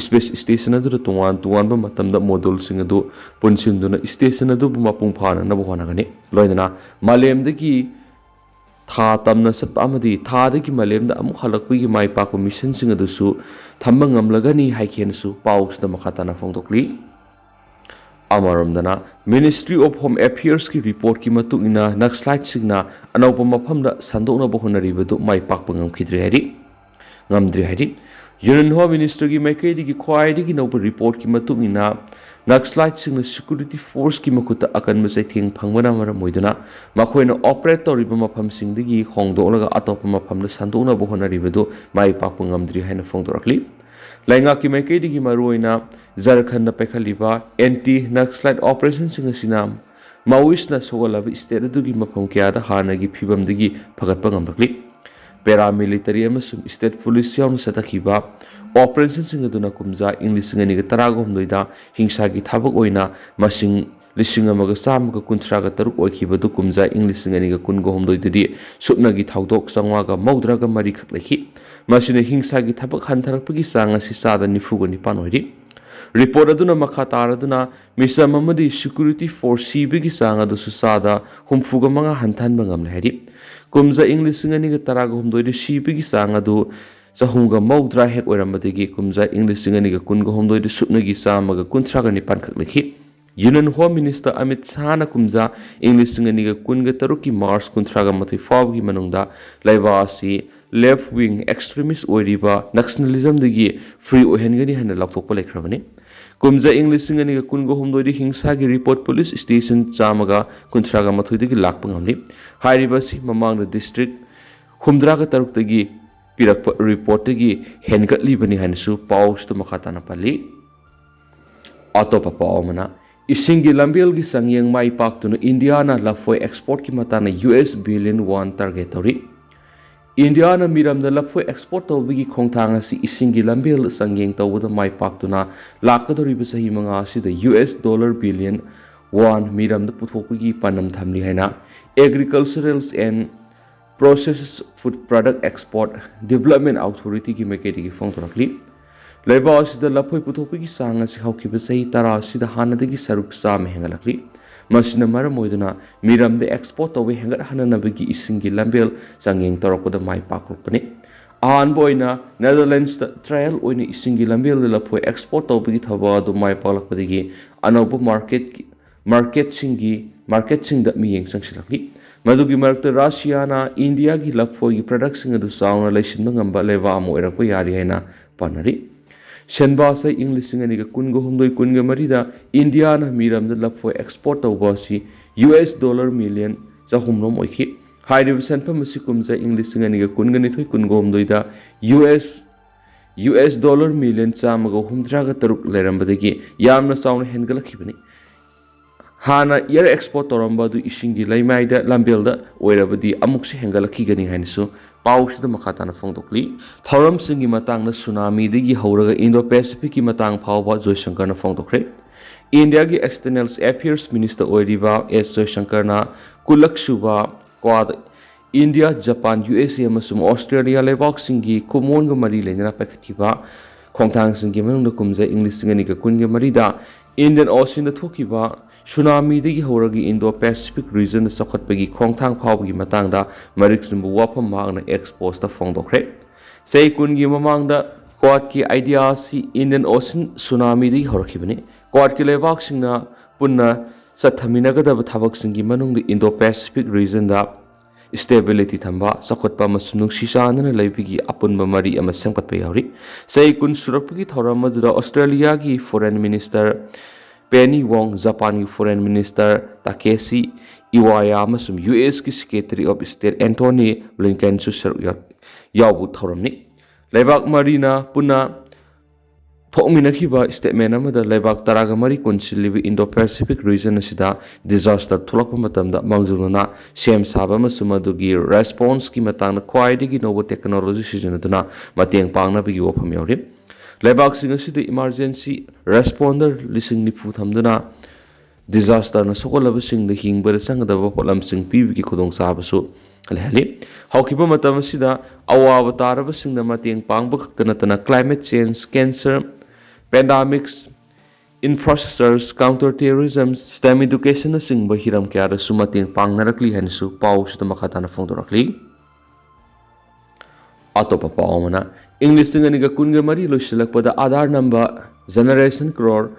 space station ꯑꯗꯨꯗ ꯇꯣꯉꯥꯟ ꯇꯣꯉꯥꯟꯕ ꯃꯇꯝꯗ moduleꯁꯤꯡ ꯑꯗꯨ ꯄꯨꯟꯁꯤꯟꯗꯨꯅ station ꯑꯗꯨꯕꯨ ꯃꯄꯨꯡ ꯐꯥꯅꯅꯕ ꯍꯣꯠꯅꯒꯅꯤ꯫ ꯂꯣꯏꯅꯅ ꯃꯥꯂꯦꯝꯗꯒꯤ ꯊꯥ ꯇꯝꯅ ꯆꯠꯄ ꯑꯃꯗꯤ ꯊꯥꯗꯒꯤ ꯃꯥꯂꯦꯝꯗ ꯑꯃꯨꯛ ꯍꯜꯂꯛꯄꯒꯤ ꯃꯥꯏ ꯄꯥꯛꯄ missionꯁꯤꯡ ꯑꯗꯨꯁꯨ ꯊꯝꯕ ꯉꯝꯂꯒꯅꯤ ꯍꯥꯏꯈꯤꯅꯁꯨ ꯄꯥꯎꯁꯤꯗ ꯃꯈꯥ ꯇꯥꯅ ꯐꯣꯡꯗꯣꯛꯂꯤ꯫ ꯑꯃꯔꯣꯝꯗꯅ, Ministry of Home Affairsꯀꯤ reportꯀꯤ ꯃꯇꯨꯡ ꯏꯟꯅ, Naxaliteꯁꯤꯡꯅ ꯑꯅꯧꯕ ꯃꯐꯝꯗ ꯁꯟꯗꯣꯛꯅꯕ ꯍꯣꯠꯅꯔꯤꯕꯗꯨ ꯃꯥꯏ ꯄꯥꯛꯄ ꯉꯝꯈꯤꯗ꯭ꯔꯦ ꯍꯥꯏꯔꯤ, ꯉꯝꯗ꯭ꯔꯤ ꯍꯥꯏꯔꯤ꯫ Union Home Ministerꯒꯤ ꯃꯥꯏꯀꯩꯗꯒꯤ ꯈ꯭ꯋꯥꯏꯗꯒꯤ ꯅꯧꯕ reportꯀꯤ ꯃꯇꯨꯡ ꯏꯟꯅ, Naxaliteꯁꯤꯡꯅ security forceꯀꯤ ꯃꯈꯨꯠꯇ ꯑꯀꯟꯕ ꯆꯩꯊꯦꯡ ꯐꯪꯕꯅ ꯃꯔꯝ ꯑꯣꯏꯗꯨꯅ, ꯃꯈꯣꯏꯅ operate ꯇꯧꯔꯤꯕ ꯃꯐꯝꯁꯤꯡꯗꯒꯤ ꯍꯣꯡꯗꯣꯛꯂꯒ ꯑꯇꯣꯞꯄ ꯃꯐꯝꯗ ꯁꯟꯗꯣꯛꯅꯕ ꯍꯣꯠꯅꯔꯤꯕꯗꯨ ꯃꯥꯏ ꯄꯥꯛꯄ ꯉꯝꯗ꯭ꯔꯤ ꯍꯥꯏꯅ ꯐꯣꯡꯗꯣꯔꯛꯂꯤ꯫ ꯂꯩꯉꯥꯛꯀꯤ ꯃꯥꯏꯀꯩꯗꯒꯤ ꯃꯔꯨꯑꯣꯏꯅ ꯖꯔꯈꯟꯗ ꯄꯥꯏꯈꯠꯂꯤꯕ anti Naxalite operationꯁꯤꯡ ꯑꯁꯤꯅ Maoistꯅ ꯁꯣꯛꯍꯜꯂꯕ state ꯑꯗꯨꯒꯤ ꯃꯐꯝ ꯀꯌꯥꯗ ꯍꯥꯟꯅꯒꯤ ꯐꯤꯕꯝꯗꯒꯤ ꯐꯒꯠꯄ ꯉꯝꯂꯛꯂꯤ꯫ Paramilitary ꯑꯃꯁꯨꯡ state police ꯌꯥꯎꯅ ꯆꯠꯊꯈꯤꯕ operationꯁꯤꯡ ꯑꯗꯨꯅ ꯀꯨꯝꯖꯥ ꯏꯪ ꯂꯤꯁꯤꯡ ꯑꯅꯤꯒ ꯇꯔꯥꯒ ꯍꯨꯝꯗꯣꯏꯗ ꯍꯤꯡꯁꯥꯒꯤ ꯊꯕꯛ ꯑꯣꯏꯅ ꯃꯁꯤꯡ ꯂꯤꯁꯤꯡ ꯑꯃꯒ ꯆꯥꯝꯃꯒ ꯀꯨꯟꯊ꯭ꯔꯥꯒ ꯇꯔꯨꯛ ꯑꯣꯏꯈꯤꯕꯗꯨ ꯀꯨꯝꯖꯥ ꯏꯪ ꯂꯤꯁꯤꯡ ꯑꯅꯤꯒ ꯀꯨꯟꯒ ꯍꯨꯝꯗꯣꯏꯗꯗꯤ ꯁꯨꯞꯅꯒꯤ ꯊꯧꯗꯣꯛ ꯆꯥꯝꯃꯉꯥꯒ ꯃꯧꯗ꯭ꯔꯥꯒ ꯃꯔꯤꯈꯛ ꯂꯩꯈꯤ꯫ ꯃꯁꯤꯅ ꯍꯤꯡꯁꯥꯒꯤ ꯊꯕꯛ ꯍꯟꯊꯔꯛꯄꯒꯤ ꯆꯥꯡ ꯑꯁꯤ ꯆꯥꯗ ꯅꯤꯐꯨꯒ ꯅꯤꯄꯥꯟ ꯑꯣꯏꯔꯤ꯫ Report ꯑꯗꯨꯅ ꯃꯈꯥ ꯇꯥꯔꯗꯨꯅ, ꯃꯤꯆꯝ ꯑꯃꯗꯤ security force ꯁꯤꯕꯒꯤ ꯆꯥꯡ ꯑꯗꯨꯁꯨ ꯆꯥꯗ ꯍꯨꯝꯐꯨꯒ ꯃꯉꯥ ꯍꯟꯊꯍꯟꯕ ꯉꯝꯂꯦ ꯍꯥꯏꯔꯤ꯫ ꯀꯨꯝꯖꯥ ꯏꯪ ꯂꯤꯁꯤꯡ ꯑꯅꯤꯒ ꯇꯔꯥꯒ ꯍꯨꯝꯗꯣꯏꯗ ꯁꯤꯕꯒꯤ ꯆꯥꯡ ꯑꯗꯨ ꯆꯍꯨꯝꯒ ꯃꯧꯗ꯭ꯔꯥ ꯍꯦꯛ ꯑꯣꯏꯔꯝꯕꯗꯒꯤ ꯀꯨꯝꯖꯥ ꯏꯪ ꯂꯤꯁꯤꯡ ꯑꯅꯤꯒ ꯀꯨꯟꯒ ꯍꯨꯝꯗꯣꯏꯗ ꯁꯨꯞꯅꯒꯤ ꯆꯥꯝꯃꯒ ꯀꯨꯟꯊ꯭ꯔꯥꯒ ꯅꯤꯄꯥꯟ ꯈꯛ ꯂꯩꯈꯤ꯫ Union Home Minister Amit Shahꯅ ꯀꯨꯝꯖꯥ ꯏꯪ ꯂꯤꯁꯤꯡ ꯑꯅꯤꯒ ꯀꯨꯟꯒ ꯇꯔꯨꯛꯀꯤ March ꯀꯨꯟꯊ꯭ꯔꯥꯒ ꯃꯥꯊꯣꯏ ꯐꯥꯎꯕꯒꯤ ꯃꯅꯨꯡꯗ ꯂꯩꯕꯥꯛ ꯑꯁꯤ left wing extremist ꯑꯣꯏꯔꯤꯕ Naxalismꯗꯒꯤ free ꯑꯣꯏꯍꯟꯒꯅꯤ ꯍꯥꯏꯅ ꯂꯥꯎꯊꯣꯛꯄ ꯂꯩꯈ꯭ꯔꯕꯅꯤ꯫ ꯀꯨꯝꯖꯥ ꯏꯪ ꯂꯤꯁꯤꯡ ꯑꯅꯤꯒ ꯀꯨꯟꯒ ꯍꯨꯝꯗꯣꯏꯗ ꯍꯤꯡꯁꯥꯒꯤ report police station ꯆꯥꯝꯃꯒ ꯀꯨꯟꯊ꯭ꯔꯥꯒ ꯃꯥꯊꯣꯏꯗꯒꯤ ꯂꯥꯛꯄ ꯉꯝꯂꯤ꯫ ꯍꯥꯏꯔꯤꯕ ꯑꯁꯤ ꯃꯃꯥꯡꯗ district ꯍꯨꯝꯗ꯭ꯔꯥꯒ ꯇꯔꯨꯛꯇꯒꯤ ꯄꯤꯔꯛꯄ reportꯇꯒꯤ ꯍꯦꯟꯒꯠꯂꯤꯕꯅꯤ ꯍꯥꯏꯅꯁꯨ ꯄꯥꯎꯁꯤꯗ ꯃꯈꯥ ꯇꯥꯅ ꯄꯜꯂꯤ꯫ ꯑꯇꯣꯞꯄ ꯄꯥꯎ ꯑꯃꯅ, ꯏꯁꯤꯡꯒꯤ ꯂꯝꯕꯦꯜꯒꯤ ꯆꯥꯡꯌꯦꯡ ꯃꯥꯏ ꯄꯥꯛꯇꯨꯅ ꯏꯟꯗꯤꯌꯥꯅ ꯂꯐꯣꯏ exportꯀꯤ ꯃꯇꯥꯡꯗ U S billion won target ꯇꯧꯔꯤ꯫ ꯏꯟꯗꯤꯌꯥꯅ ꯃꯤꯔꯝꯗ ꯂꯐꯣꯏ export ꯇꯧꯕꯒꯤ ꯈꯣꯡꯊꯥꯡ ꯑꯁꯤ ꯏꯁꯤꯡꯒꯤ ꯂꯝꯕꯦꯜꯗ ꯆꯥꯡꯌꯦꯡ ꯇꯧꯕꯗ ꯃꯥꯏ ꯄꯥꯛꯇꯨꯅ ꯂꯥꯛꯀꯗꯧꯔꯤꯕ ꯆꯍꯤ ꯃꯉꯥ ꯑꯁꯤꯗ U S dollar billion won ꯃꯤꯔꯝꯗ ꯄꯨꯊꯣꯛꯄꯒꯤ ꯄꯥꯟꯗꯝ ꯊꯝꯂꯤ ꯍꯥꯏꯅ Agricultural and Processed Food Product Export Development Authorityꯒꯤ ꯃꯥꯏꯀꯩꯗꯒꯤ ꯐꯣꯡꯗꯣꯔꯛꯂꯤ꯫ ꯂꯩꯕꯥꯛ ꯑꯁꯤꯗ ꯂꯐꯣꯏ ꯄꯨꯊꯣꯛꯄꯒꯤ ꯆꯥꯡ ꯑꯁꯤ ꯍꯧꯈꯤꯕ ꯆꯍꯤ ꯇꯔꯥ ꯑꯁꯤꯗ ꯍꯥꯟꯅꯗꯒꯤ ꯁꯔꯨꯛ ꯆꯥꯝꯃ ꯍꯦꯟꯒꯠꯂꯛꯂꯤ꯫ ꯃꯁꯤꯅ ꯃꯔꯝ ꯑꯣꯏꯗꯨꯅ ꯃꯤꯔꯝꯗ export ꯇꯧꯕ ꯍꯦꯟꯒꯠꯍꯟꯅꯅꯕꯒꯤ ꯏꯁꯤꯡꯒꯤ ꯂꯝꯕꯦꯜ ꯆꯥꯡꯌꯦꯡ ꯇꯧꯔꯛꯄꯗ ꯃꯥꯏ ꯄꯥꯛꯂꯛꯄꯅꯤ꯫ ꯑꯍꯥꯟꯕ ꯑꯣꯏꯅ Netherlandsꯇ trial ꯑꯣꯏꯅ ꯏꯁꯤꯡꯒꯤ ꯂꯝꯕꯦꯜꯗ ꯂꯐꯣꯏ export ꯇꯧꯕꯒꯤ ꯊꯕꯛ ꯑꯗꯨ ꯃꯥꯏ ꯄꯥꯛꯂꯛꯄꯗꯒꯤ ꯑꯅꯧꯕ marketꯀꯤ marketꯁꯤꯡꯒꯤ marketꯁꯤꯡꯗ ꯃꯤꯠꯌꯦꯡ ꯆꯪꯁꯤꯜꯂꯛꯂꯤ꯫ ꯃꯗꯨꯒꯤ ꯃꯔꯛꯇ ꯔꯁꯤꯌꯥꯅ ꯏꯟꯗꯤꯌꯥꯒꯤ ꯂꯐꯣꯏꯒꯤ productꯁꯤꯡ ꯑꯗꯨ ꯆꯥꯎꯅ ꯂꯩꯁꯤꯟꯕ ꯉꯝꯕ ꯂꯩꯕꯥꯛ ꯑꯃ ꯑꯣꯏꯔꯛꯄ ꯌꯥꯔꯤ ꯍꯥꯏꯅ ꯄꯥꯅꯔꯤ꯫ ꯁꯦꯟꯕꯥꯁ ꯏꯪ ꯂꯤꯁꯤꯡ ꯑꯅꯤꯒ ꯀꯨꯟꯒ ꯍꯨꯝꯗꯣꯏ ꯀꯨꯟꯒ ꯃꯔꯤꯗ ꯏꯟꯗꯤꯌꯥꯅ ꯃꯤꯔꯝꯗ ꯂꯐꯣꯏ export ꯇꯧꯕ ꯑꯁꯤ U S dollar million ꯆꯍꯨꯝꯔꯣꯝ ꯑꯣꯏꯈꯤ꯫ ꯍꯥꯏꯔꯤꯕ ꯁꯦꯟꯐꯝ ꯑꯁꯤ ꯀꯨꯝꯖꯥ ꯏꯪ ꯂꯤꯁꯤꯡ ꯑꯅꯤꯒ ꯀꯨꯟꯒ ꯅꯤꯊꯣꯏ ꯀꯨꯟꯒ ꯍꯨꯝꯗꯣꯏꯗ U S U S dollar million ꯆꯥꯝꯃꯒ ꯍꯨꯝꯗ꯭ꯔꯥꯒ ꯇꯔꯨꯛ ꯂꯩꯔꯝꯕꯗꯒꯤ ꯌꯥꯝꯅ ꯆꯥꯎꯅ ꯍꯦꯟꯒꯠꯂꯛꯈꯤꯕꯅꯤ꯫ ꯍꯥꯟꯅ air export ꯇꯧꯔꯝꯕ ꯑꯗꯨ ꯏꯁꯤꯡꯒꯤ ꯂꯩꯃꯥꯏꯗ ꯂꯝꯕꯦꯜꯗ ꯑꯣꯏꯔꯕꯗꯤ ꯑꯃꯨꯛꯁꯨ ꯍꯦꯟꯒꯠꯂꯛꯈꯤꯒꯅꯤ ꯍꯥꯏꯅꯁꯨ ꯄꯥꯎꯁꯤꯗ ꯃꯈꯥ ꯇꯥꯅ ꯐꯣꯡꯗꯣꯛꯂꯤ꯫ ꯊꯧꯔꯝꯁꯤꯡꯒꯤ ꯃꯇꯥꯡꯗ ꯁꯨꯅꯥꯃꯤꯗꯒꯤ ꯍꯧꯔꯒ Indo-Pacificꯀꯤ ꯃꯇꯥꯡ ꯐꯥꯎꯕ ꯖꯣꯏꯁꯪꯀꯔꯅ ꯐꯣꯡꯗꯣꯛꯈ꯭ꯔꯦ꯫ ꯏꯟꯗꯤꯌꯥꯒꯤ External Affairs Minister ꯑꯣꯏꯔꯤꯕ ꯑꯦꯁ ꯖꯣꯏꯁꯪꯀꯔꯅ ꯀꯨꯜꯂꯛꯁꯨꯕ Quad India, Japan, U S A ꯑꯃꯁꯨꯡ ꯑꯣꯁꯇ꯭ꯔꯦꯂꯤꯌꯥ ꯂꯩꯕꯥꯛꯁꯤꯡꯒꯤ ꯀꯨꯃꯣꯟꯒ ꯃꯔꯤ ꯂꯩꯅꯅ ꯄꯥꯏꯈꯠꯈꯤꯕ ꯈꯣꯡꯊꯥꯡꯁꯤꯡꯒꯤ ꯃꯅꯨꯡꯗ ꯀꯨꯝꯖꯥ ꯏꯪ ꯂꯤꯁꯤꯡ ꯑꯅꯤꯒ ꯀꯨꯟꯒ ꯃꯔꯤꯗ Indian Oceanꯗ ꯊꯣꯛꯈꯤꯕ ꯁꯨꯅꯥꯃꯤꯗꯒꯤ ꯍꯧꯔꯒ Indo-Pacific regionꯗ ꯆꯥꯎꯈꯠꯄꯒꯤ ꯈꯣꯡꯊꯥꯡ ꯐꯥꯎꯕꯒꯤ ꯃꯇꯥꯡꯗ ꯃꯔꯤꯛ ꯆꯨꯝꯕ ꯋꯥꯐꯝ ꯃꯍꯥꯛꯅ X postꯇ ꯐꯣꯡꯗꯣꯛꯈ꯭ꯔꯦ꯫ ꯆꯍꯤ ꯀꯨꯟꯒꯤ ꯃꯃꯥꯡꯗ Quadꯀꯤ idea ꯑꯁꯤ Indian Ocean ꯁꯨꯅꯥꯃꯤꯗꯒꯤ ꯍꯧꯔꯛꯈꯤꯕꯅꯤ꯫ Quadꯀꯤ ꯂꯩꯕꯥꯛꯁꯤꯡꯅ ꯄꯨꯟꯅ ꯆꯠꯊꯃꯤꯟꯅꯒꯗꯕ ꯊꯕꯛꯁꯤꯡꯒꯤ ꯃꯅꯨꯡꯗ Indo-Pacific regionꯗ stability ꯊꯝꯕ, ꯆꯥꯎꯈꯠꯄ ꯑꯃꯁꯨꯡ ꯅꯨꯡꯁꯤ ꯆꯥꯟꯅꯅ ꯂꯩꯕꯒꯤ ꯑꯄꯨꯟꯕ ꯃꯔꯤ ꯑꯃ ꯁꯦꯝꯒꯠꯄ ꯌꯥꯎꯔꯤ꯫ ꯆꯍꯤ ꯀꯨꯟ ꯁꯨꯔꯛꯄꯒꯤ ꯊꯧꯔꯝ ꯑꯗꯨꯗ Australiaꯒꯤ Foreign Minister Penny Wong, Japanꯒꯤ Foreign Minister Takeshi Iwaya ꯑꯃꯁꯨꯡ USꯀꯤ Secretary of State Antony Blinkenꯁꯨ ꯁꯔꯨꯛ ꯌꯥ-, ꯌꯥꯎꯕ ꯊꯧꯔꯝꯅꯤ꯫ ꯂꯩꯕꯥꯛ ꯃꯔꯤꯅ ꯄꯨꯟꯅ ꯊꯣꯛꯃꯤꯟꯅꯈꯤꯕ statement ꯑꯃꯗ ꯂꯩꯕꯥꯛ ꯇꯔꯥꯒ ꯃꯔꯤ ꯀꯣꯟꯁꯤꯜꯂꯤꯕ Indo-Pacific region ꯑꯁꯤꯗ disaster ꯊꯣꯛꯂꯛꯄ ꯃꯇꯝꯗ ꯃꯥꯡꯖꯧꯅꯅ ꯁꯦꯝ ꯁꯥꯕ ꯑꯃꯁꯨꯡ ꯃꯗꯨꯒꯤ responseꯀꯤ ꯃꯇꯥꯡꯗ ꯈ꯭ꯋꯥꯏꯗꯒꯤ ꯅꯧꯕ technology ꯁꯤꯖꯤꯟꯅꯗꯨꯅ ꯃꯇꯦꯡ ꯄꯥꯡꯅꯕꯒꯤ ꯋꯥꯐꯝ ꯌꯥꯎꯔꯤ꯫ ꯂꯩꯕꯥꯛꯁꯤꯡ ꯑꯁꯤꯗ emergency responder ꯂꯤꯁꯤꯡ ꯅꯤꯐꯨ ꯊꯝꯗꯨꯅ disasterꯅ ꯁꯣꯛꯍꯜꯂꯕꯁꯤꯡꯗ ꯍꯤꯡꯕꯗ ꯆꯪꯒꯗꯕ ꯄꯣꯠꯂꯝꯁꯤꯡ ꯄꯤꯕꯒꯤ ꯈꯨꯗꯣꯡꯆꯥꯕꯁꯨ ꯂꯩꯍꯜꯂꯤ꯫ ꯍꯧꯈꯤꯕ ꯃꯇꯝ ꯑꯁꯤꯗ ꯑꯋꯥꯕ ꯇꯥꯔꯕꯁꯤꯡꯗ ꯃꯇꯦꯡ ꯄꯥꯡꯕ ꯈꯛꯇ ꯅꯠꯇꯅ climate change, cancer, pandemics, infrastructures, counter terrorism, STEM educationꯅꯆꯤꯡꯕ ꯍꯤꯔꯝ ꯀꯌꯥꯗꯁꯨ ꯃꯇꯦꯡ ꯄꯥꯡꯅꯔꯛꯂꯤ ꯍꯥꯏꯅꯁꯨ ꯄꯥꯎꯁꯤꯗ ꯃꯈꯥ ꯇꯥꯅ ꯐꯣꯡꯗꯣꯔꯛꯂꯤ꯫ ꯑꯇꯣꯞꯄ ꯄꯥꯎ ꯑꯃꯅ, ꯏꯪ ꯂꯤꯁꯤꯡ ꯑꯅꯤꯒ ꯀꯨꯟꯒ ꯃꯔꯤ ꯂꯣꯏꯁꯤꯜꯂꯛꯄꯗ Aadhaar number generation crore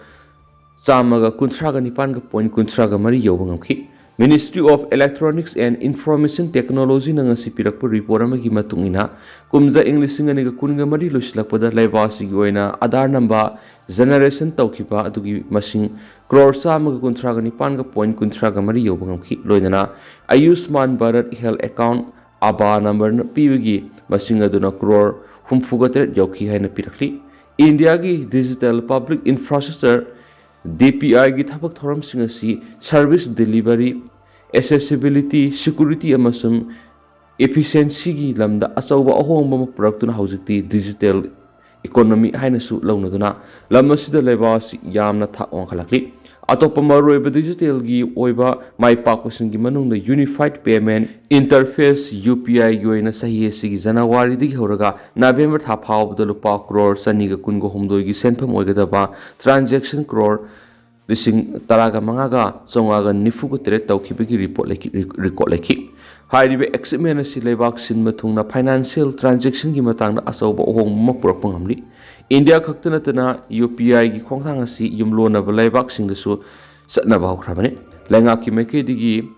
ꯆꯥꯝꯃꯒ ꯀꯨꯟꯊ꯭ꯔꯥꯒ ꯅꯤꯄꯥꯟꯒ point ꯀꯨꯟꯊ꯭ꯔꯥꯒ ꯃꯔꯤ ꯌꯧꯕ ꯉꯝꯈꯤ꯫ Ministry of Electronics and Information Technologyꯅ ꯉꯁꯤ ꯄꯤꯔꯛꯄ report ꯑꯃꯒꯤ ꯃꯇꯨꯡ ꯏꯟꯅ, ꯀꯨꯝꯖꯥ ꯏꯪ ꯂꯤꯁꯤꯡ ꯑꯅꯤꯒ ꯀꯨꯟꯒ ꯃꯔꯤ ꯂꯣꯏꯁꯤꯜꯂꯛꯄꯗ ꯂꯩꯕꯥꯛ ꯑꯁꯤꯒꯤ ꯑꯣꯏꯅ Aadhaar number generation ꯇꯧꯈꯤꯕ ꯑꯗꯨꯒꯤ ꯃꯁꯤꯡ crore ꯆꯥꯝꯃꯒ ꯀꯨꯟꯊ꯭ꯔꯥꯒ ꯅꯤꯄꯥꯟꯒ point ꯀꯨꯟꯊ꯭ꯔꯥꯒ ꯃꯔꯤ ꯌꯧꯕ ꯉꯝꯈꯤ꯫ ꯂꯣꯏꯅꯅ Ayushman Bharat Health Account, ABHA number ꯄꯤꯕꯒꯤ ꯃꯁꯤꯡ ꯑꯗꯨꯅ crore ꯍꯨꯝꯐꯨꯒ ꯇꯔꯦꯠ ꯌꯧꯈꯤ ꯍꯥꯏꯅ ꯄꯤꯔꯛꯂꯤ꯫ ꯏꯟꯗꯤꯌꯥꯒꯤ digital public infrastructure, DPIꯒꯤ ꯊꯕꯛ ꯊꯧꯔꯝꯁꯤꯡ ꯑꯁꯤ service delivery, accessibility, security ꯑꯃꯁꯨꯡ efficiencyꯒꯤ ꯂꯝꯗ ꯑꯆꯧꯕ ꯑꯍꯣꯡꯕ ꯑꯃ ꯄꯨꯔꯛꯇꯨꯅ ꯍꯧꯖꯤꯛꯇꯤ digital economy ꯍꯥꯏꯅꯁꯨ ꯂꯧꯅꯗꯨꯅ ꯂꯝ ꯑꯁꯤꯗ ꯂꯩꯕꯥꯛ ꯑꯁꯤ ꯌꯥꯝꯅ ꯊꯥꯛ ꯋꯥꯡꯈꯠꯂꯛꯂꯤ꯫ ꯑꯇꯣꯞꯄ ꯃꯔꯨꯑꯣꯏꯕ digitalꯒꯤ ꯑꯣꯏꯕ ꯃꯥꯏ ꯄꯥꯛꯄꯁꯤꯡꯒꯤ ꯃꯅꯨꯡꯗ Unified Payment Interface, UPIꯒꯤ ꯑꯣꯏꯅ ꯆꯍꯤ ꯑꯁꯤꯒꯤ ꯖꯅꯋꯥꯔꯤꯗꯒꯤ ꯍꯧꯔꯒ ꯅꯕꯦꯝꯕꯔ ꯊꯥ ꯐꯥꯎꯕꯗ ꯂꯨꯄꯥ crore ꯆꯅꯤꯒ ꯀꯨꯟꯒ ꯍꯨꯝꯗꯣꯏꯒꯤ ꯁꯦꯟꯐꯝ ꯑꯣꯏꯒꯗꯕ transaction crore ꯂꯤꯁꯤꯡ ꯇꯔꯥꯒ ꯃꯉꯥꯒ ꯆꯥꯝꯃꯉꯥꯒ ꯅꯤꯐꯨꯒ ꯇꯔꯦꯠ ꯇꯧꯈꯤꯕꯒꯤ report ꯂꯩꯈꯤ-, record ꯂꯩꯈꯤ꯫ ꯍꯥꯏꯔꯤꯕ achievement ꯑꯁꯤ ꯂꯩꯕꯥꯛ ꯁꯤꯟꯕ ꯊꯨꯡꯅ financial transactionꯒꯤ ꯃꯇꯥꯡꯗ ꯑꯆꯧꯕ ꯑꯍꯣꯡꯕ ꯑꯃ ꯄꯨꯔꯛꯄ ꯉꯝꯂꯤ꯫ ꯏꯟꯗꯤꯌꯥ ꯈꯛꯇ ꯅꯠꯇꯅ UPIꯒꯤ ꯈꯣꯡꯊꯥꯡ ꯑꯁꯤ ꯌꯨꯝꯂꯣꯟꯅꯕ ꯂꯩꯕꯥꯛꯁꯤꯡꯗꯁꯨ ꯆꯠꯅꯕ ꯍꯧꯈ꯭ꯔꯕꯅꯤ꯫ ꯂꯩꯉꯥꯛꯀꯤ ꯃꯥꯏꯀꯩꯗꯒꯤ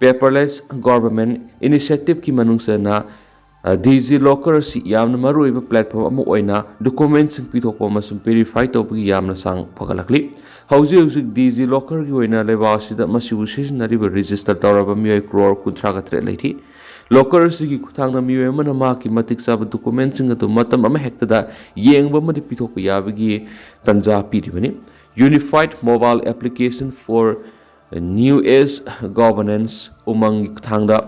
Paperless Government Initiative-ꯀꯤ ꯃꯅꯨꯡ ꯆꯟꯅ, ꯑ, DigiLocker ꯑꯁꯤ ꯌꯥꯝꯅ ꯃꯔꯨꯑꯣꯏꯕ platform ꯑꯃ ꯑꯣꯏꯅ document-ꯁꯤꯡ ꯄꯤꯊꯣꯛꯄ ꯑꯃꯁꯨꯡ verify ꯇꯧꯕꯒꯤ ꯌꯥꯝꯅ ꯆꯥꯡ ꯐꯒꯠꯂꯛꯂꯤ꯫ ꯍꯧꯖꯤꯛ ꯍꯧꯖꯤꯛ DigiLocker-ꯒꯤ ꯑꯣꯏꯅ ꯂꯩꯕꯥꯛ ꯑꯁꯤꯗ ꯃꯁꯤꯕꯨ ꯁꯤꯖꯤꯟꯅꯔꯤꯕ register ꯇꯧꯔꯕ ꯃꯤꯑꯣꯏ crore ꯀꯨꯟꯊ꯭ꯔꯥꯒ ꯇꯔꯦꯠ ꯂꯩꯔꯤ꯫ Locker ꯑꯁꯤꯒꯤ ꯈꯨꯠꯊꯥꯡꯗ ꯃꯤꯑꯣꯏ ꯑꯃꯅ ꯃꯍꯥꯛꯀꯤ ꯃꯇꯤꯛ ꯆꯥꯕ document-ꯁꯤꯡ ꯑꯗꯨ ꯃꯇꯝ ꯑꯃꯍꯦꯛꯇꯗ ꯌꯦꯡꯕ ꯑꯃꯗꯤ ꯄꯤꯊꯣꯛꯄ ꯌꯥꯕꯒꯤ ꯇꯥꯟꯖꯥ ꯄꯤꯔꯤꯕꯅꯤ꯫ Unified Mobile Application for New Age Governance ꯎꯃꯪꯒꯤ ꯈꯨꯠꯊꯥꯡꯗ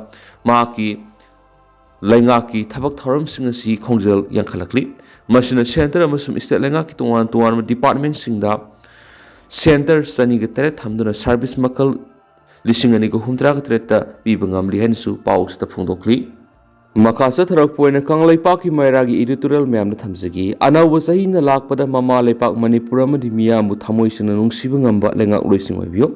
ꯃꯍꯥꯛꯀꯤ ꯂꯩꯉꯥꯛꯀꯤ ꯊꯕꯛ ꯊꯧꯔꯝꯁꯤꯡ ꯑꯁꯤ ꯈꯣꯡꯖꯦꯜ ꯌꯥꯡꯈꯠꯂꯛꯂꯤ꯫ ꯃꯁꯤꯅ centre ꯑꯃꯁꯨꯡ state ꯂꯩꯉꯥꯛꯀꯤ ꯇꯣꯉꯥꯟ ꯇꯣꯉꯥꯟꯕ department-ꯁꯤꯡꯗ centre ꯆꯅꯤꯒ ꯇꯔꯦꯠ ꯊꯝꯗꯨꯅ service ꯃꯈꯜ ꯂꯤꯁꯤꯡ ꯑꯅꯤꯒ ꯍꯨꯝꯗ꯭ꯔꯥꯒ ꯇꯔꯦꯠꯇ ꯄꯤꯕ ꯉꯝꯂꯤ ꯍꯥꯏꯅꯁꯨ ꯄꯥꯎꯁꯤꯗ ꯐꯣꯡꯗꯣꯛꯂꯤ꯫ ꯃꯈꯥ ꯆꯠꯊꯔꯛꯄ ꯑꯣꯏꯅ ꯀꯪꯂꯩꯄꯥꯛꯀꯤ ꯃꯩꯔꯥꯒꯤ editorial ꯃꯌꯥꯝꯗ ꯊꯝꯖꯒꯦ꯫ ꯑꯅꯧꯕ ꯆꯍꯤꯅ ꯂꯥꯛꯄꯗ ꯃꯃꯥ ꯂꯩꯄꯥꯛ ꯃꯅꯤꯄꯨꯔ ꯑꯃꯗꯤ ꯃꯤꯌꯥꯝꯕꯨ ꯊꯃꯣꯏ ꯁꯦꯡꯅ ꯅꯨꯡꯁꯤꯕ ꯉꯝꯕ ꯂꯩꯉꯥꯛꯂꯣꯏꯁꯤꯡ ꯑꯣꯏꯕꯤꯌꯨ꯫